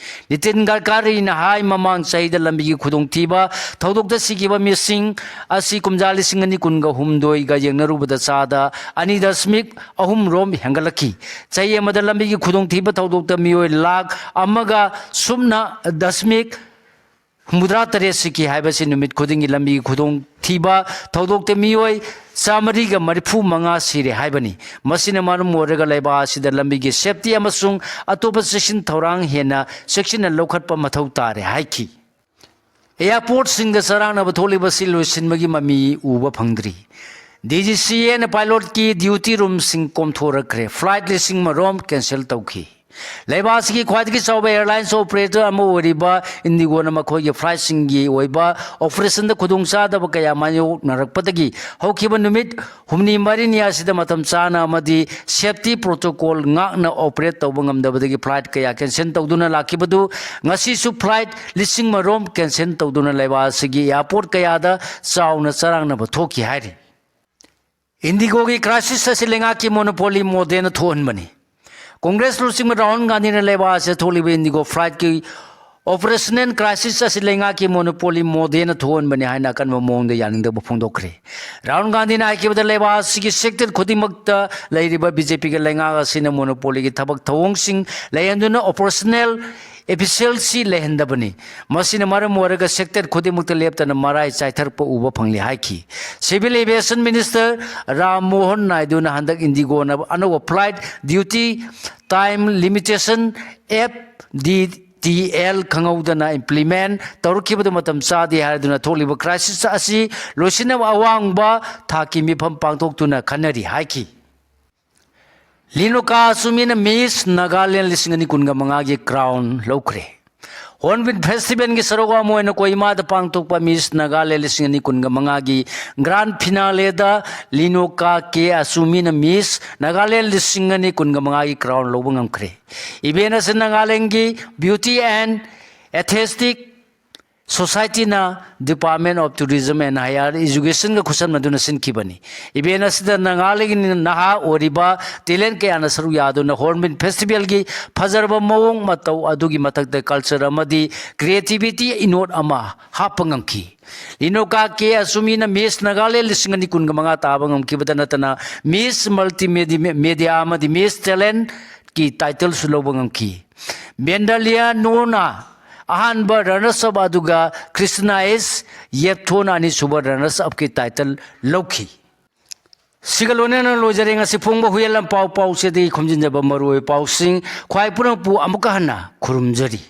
ꯅꯤꯇꯤꯟ ꯒꯗꯀꯥꯔꯤꯅ ꯍꯥꯏ, ꯃꯃꯥꯡ ꯆꯍꯤꯗ ꯂꯝꯕꯤꯒꯤ ꯈꯨꯗꯣꯡꯊꯤꯕ ꯊꯧꯗꯣꯛꯇ ꯁꯤꯈꯤꯕ ꯃꯤꯁꯤꯡ ꯑꯁꯤ ꯀꯨꯝꯖꯥ ꯂꯤꯁꯤꯡ ꯑꯅꯤ ꯀꯨꯟꯒ ꯍꯨꯝꯗꯣꯏꯒ ꯌꯦꯡꯅꯔꯨꯕꯗ ꯆꯥꯗ ꯑꯅꯤ ꯗꯁꯃꯤꯛ ꯑꯍꯨꯝ ꯔꯣꯝ ꯍꯦꯟꯒꯠꯂꯛꯈꯤ꯫ ꯆꯍꯤ ꯑꯃꯗ ꯂꯝꯕꯤꯒꯤ ꯈꯨꯗꯣꯡꯊꯤꯕ ꯊꯧꯗꯣꯛꯇ ꯃꯤꯑꯣꯏ ꯂꯥꯈ ꯑꯃꯒ ꯁꯨꯞꯅ ꯗꯁꯃꯤꯛ ꯍꯨꯝꯐꯨꯇꯔꯥ ꯇꯔꯦꯠ ꯁꯤꯈꯤ ꯍꯥꯏꯕꯁꯤ ꯅꯨꯃꯤꯠ ꯈꯨꯗꯤꯡꯒꯤ ꯂꯝꯕꯤꯒꯤ ꯈꯨꯗꯣꯡꯊꯤꯕ ꯊꯧꯗꯣꯛꯇ ꯃꯤꯑꯣꯏ ꯆꯥꯃꯔꯤꯒ ꯃꯔꯤꯐꯨ ꯃꯉꯥ ꯁꯤꯔꯦ ꯍꯥꯏꯕꯅꯤ꯫ ꯃꯁꯤꯅ ꯃꯔꯝ ꯑꯣꯏꯔꯒ ꯂꯩꯕꯥꯛ ꯑꯁꯤꯗ ꯂꯝꯕꯤꯒꯤ ꯁꯦꯐꯇꯤ ꯑꯃꯁꯨꯡ ꯑꯇꯣꯞꯄ ꯆꯦꯛꯁꯤꯟ ꯊꯧꯔꯥꯡ ꯍꯦꯟꯅ ꯆꯦꯛꯁꯤꯟꯅ ꯂꯧꯈꯠꯄ ꯃꯊꯧ ꯇꯥꯔꯦ ꯍꯥꯏꯈꯤ꯫ ꯑꯦꯌꯥꯔꯄꯣꯔꯠꯁꯤꯡꯗ ꯆꯔꯥꯡꯅꯕ ꯊꯣꯛꯂꯤꯕꯁꯤ ꯂꯣꯏꯁꯤꯟꯕꯒꯤ ꯃꯃꯤ ꯎꯕ ꯐꯪꯗ꯭ꯔꯤ꯫ ꯗꯤ ꯖꯤ ꯁꯤ ꯑꯦꯅ ꯄꯥꯏꯂꯣꯠꯀꯤ ꯗ꯭ꯌꯨꯇꯤ ꯔꯨꯝꯁꯤꯡ ꯀꯣꯝꯊꯣꯔꯛꯈ꯭ꯔꯦ꯫ ꯐ꯭ꯂꯥꯏꯠ ꯂꯤꯁꯤꯡ ꯑꯃꯔꯣꯝ ꯀꯦꯟꯁꯦꯜ ꯇꯧꯈꯤ꯫ ꯂꯩꯕꯥꯛ ꯑꯁꯤꯒꯤ ꯈ꯭ꯋꯥꯏꯗꯒꯤ ꯆꯥꯎꯕ airlines operator ꯑꯃ ꯑꯣꯏꯔꯤꯕ ꯏꯟꯗꯤꯒꯣꯅ ꯃꯈꯣꯏꯒꯤ flightꯁꯤꯡꯒꯤ ꯑꯣꯏꯕ operationꯗ ꯈꯨꯗꯣꯡꯆꯥꯗꯕ ꯀꯌꯥ ꯃꯥꯌꯣꯛꯅꯔꯛꯄꯗꯒꯤ ꯍꯧꯈꯤꯕ ꯅꯨꯃꯤꯠ ꯍꯨꯝꯅꯤ ꯃꯔꯤꯅꯤ ꯑꯁꯤꯗ ꯃꯇꯝ ꯆꯥꯅ ꯑꯃꯗꯤ safety protocol ꯉꯥꯛꯅ operate ꯇꯧꯕ ꯉꯝꯗꯕꯗꯒꯤ flight ꯀꯌꯥ cancel ꯇꯧꯗꯨꯅ ꯂꯥꯛꯈꯤꯕꯗꯨ ꯉꯁꯤꯁꯨ flight ꯂꯤꯁꯤꯡ ꯑꯃꯔꯣꯝ cancel ꯇꯧꯗꯨꯅ ꯂꯩꯕꯥꯛ ꯑꯁꯤꯒꯤ airport ꯀꯌꯥꯗ ꯆꯥꯎꯅ ꯆꯔꯥꯡꯅꯕ ꯊꯣꯛꯈꯤ ꯍꯥꯏꯔꯤ꯫ ꯏꯟꯗꯤꯒꯣꯒꯤ crisis ꯑꯁꯤ ꯂꯩꯉꯥꯛꯀꯤ monopoly modelꯅ ꯊꯣꯛꯍꯟꯕꯅꯤ꯫ ꯀꯣꯡꯒ꯭ꯔꯦꯁ ꯂꯨꯆꯤꯡꯕ ꯔꯥꯍꯨꯜ ꯒꯥꯟꯙꯤꯅ ꯂꯩꯕꯥꯛ ꯑꯁꯤꯗ ꯊꯣꯛꯂꯤꯕ ꯏꯟꯗꯤꯒꯣ flightꯀꯤ operational crisis ꯑꯁꯤ ꯂꯩꯉꯥꯛꯀꯤ monopoly modelꯅ ꯊꯣꯛꯍꯟꯕꯅꯤ ꯍꯥꯏꯅ ꯑꯀꯟꯕ ꯃꯑꯣꯡꯗ ꯌꯥꯅꯤꯡꯗꯕ ꯐꯣꯡꯗꯣꯛꯈ꯭ꯔꯦ꯫ ꯔꯥꯍꯨꯜ ꯒꯥꯟꯙꯤꯅ ꯍꯥꯏꯈꯤꯕꯗ ꯂꯩꯕꯥꯛ ꯑꯁꯤꯒꯤ sector ꯈꯨꯗꯤꯡꯃꯛꯇ ꯂꯩꯔꯤꯕ BJPꯒꯤ ꯂꯩꯉꯥꯛ ꯑꯁꯤꯅ monopolyꯒꯤ ꯊꯕꯛ ꯊꯧꯑꯣꯡꯁꯤꯡ ꯂꯩꯍꯟꯗꯨꯅ operational efficiency ꯂꯩꯍꯟꯗꯕꯅꯤ꯫ ꯃꯁꯤꯅ ꯃꯔꯝ ꯑꯣꯏꯔꯒ sector ꯈꯨꯗꯤꯡꯃꯛꯇ ꯂꯦꯞꯇꯅ ꯃꯔꯥꯏ ꯆꯥꯏꯊꯔꯛꯄ ꯎꯕ ꯐꯪꯂꯤ ꯍꯥꯏꯈꯤ꯫ Civil Aviation Minister Ram Mohan ꯅꯥꯏꯗꯨꯅ ꯍꯟꯗꯛ ꯏꯟꯗꯤꯒꯣꯅ ꯑꯅꯧꯕ flight duty time limitation, FDTL, ꯈꯪꯍꯧꯗꯅ implement ꯇꯧꯔꯛꯈꯤꯕꯗꯨ ꯃꯇꯝ ꯆꯥꯗꯦ ꯍꯥꯏꯗꯨꯅ ꯊꯣꯛꯂꯤꯕ crisis ꯑꯁꯤ ꯂꯣꯏꯁꯤꯟꯅꯕ ꯑꯋꯥꯡꯕ ꯊꯥꯛꯀꯤ ꯃꯤꯐꯝ ꯄꯥꯡꯊꯣꯛꯇꯨꯅ ꯈꯟꯅꯔꯤ ꯍꯥꯏꯈꯤ꯫ ꯂꯤꯅꯣꯀꯥ ꯑꯆꯨꯃꯤꯅ Miss Nagaland ꯂꯤꯁꯤꯡ ꯑꯅꯤ ꯀꯨꯟꯒ ꯃꯉꯥꯒꯤ crown ꯂꯧꯈ꯭ꯔꯦ꯫ Hornbill Festivalꯒꯤ ꯁꯔꯨꯛ ꯑꯃ ꯑꯣꯏꯅ ꯀꯣꯍꯤꯃꯥꯗ ꯄꯥꯡꯊꯣꯛꯄ Miss Nagaland ꯂꯤꯁꯤꯡ ꯑꯅꯤ ꯀꯨꯟꯒ ꯃꯉꯥꯒꯤ grand finaleꯗ ꯂꯤꯅꯣꯀꯥ ꯀꯦ ꯑꯆꯨꯃꯤꯅ Miss Nagaland ꯂꯤꯁꯤꯡ ꯑꯅꯤ ꯀꯨꯟꯒ ꯃꯉꯥꯒꯤ crown ꯂꯧꯕ ꯉꯝꯈ꯭ꯔꯦ꯫ Event ꯑꯁꯤ ꯅꯥꯒꯥꯂꯦꯟꯒꯤ Beauty and Aesthetic Societyꯅ Department of Tourism and Higher Educationꯒ ꯈꯨꯠꯁꯝꯅꯗꯨꯅ ꯁꯤꯟꯈꯤꯕꯅꯤ꯫ Event ꯑꯁꯤꯗ ꯅꯥꯒꯥꯂꯦꯟꯒꯤ ꯅꯍꯥ ꯑꯣꯏꯔꯤꯕ talent ꯀꯌꯥꯅ ꯁꯔꯨꯛ ꯌꯥꯗꯨꯅ Hornbill Festivalꯒꯤ ꯐꯖꯔꯕ ꯃꯑꯣꯡ ꯃꯇꯧ ꯑꯗꯨꯒꯤ ꯃꯊꯛꯇ culture ꯑꯃꯗꯤ creativity ꯏꯅꯣꯠ ꯑꯃ ꯍꯥꯞꯄ ꯉꯝꯈꯤ꯫ ꯂꯤꯅꯣꯀꯥ ꯀꯦ ꯑꯆꯨꯃꯤꯅ Miss Nagaland ꯂꯤꯁꯤꯡ ꯑꯅꯤ ꯀꯨꯟꯒ ꯃꯉꯥ ꯇꯥꯕ ꯉꯝꯈꯤꯕꯗ ꯅꯠꯇꯅ Miss Multimedia ꯑꯃꯗꯤ Miss Talentꯀꯤ titleꯁꯨ ꯂꯧꯕ ꯉꯝꯈꯤ꯫ ꯕꯦꯟꯗꯥꯂꯤꯌꯥ ꯅꯣꯔꯅ ꯑꯍꯥꯟꯕ runners up ꯑꯗꯨꯒ ꯀ꯭ꯔꯤꯁꯇꯤꯅꯥ ꯑꯦꯁ ꯌꯦꯞꯊꯣꯅ ꯑꯅꯤꯁꯨꯕ runners upꯀꯤ title ꯂꯧꯈꯤ꯫ ꯁꯤꯒ ꯂꯣꯏꯅꯅ ꯂꯣꯏꯖꯔꯦ ꯉꯁꯤ ꯐꯣꯡꯕ ꯍꯨꯏꯌꯦꯟ ꯂꯥꯟꯄꯥꯎ ꯄꯥꯎꯆꯦꯗꯒꯤ ꯈꯣꯝꯖꯤꯟꯖꯕ ꯃꯔꯨꯑꯣꯏꯕ ꯄꯥꯎꯁꯤꯡ꯫ ꯈ꯭ꯋꯥꯏ ꯄꯨꯝꯅꯃꯛꯄꯨ ꯑꯃꯨꯛꯀ ꯍꯟꯅ ꯈꯨꯔꯨꯝꯖꯔꯤ꯫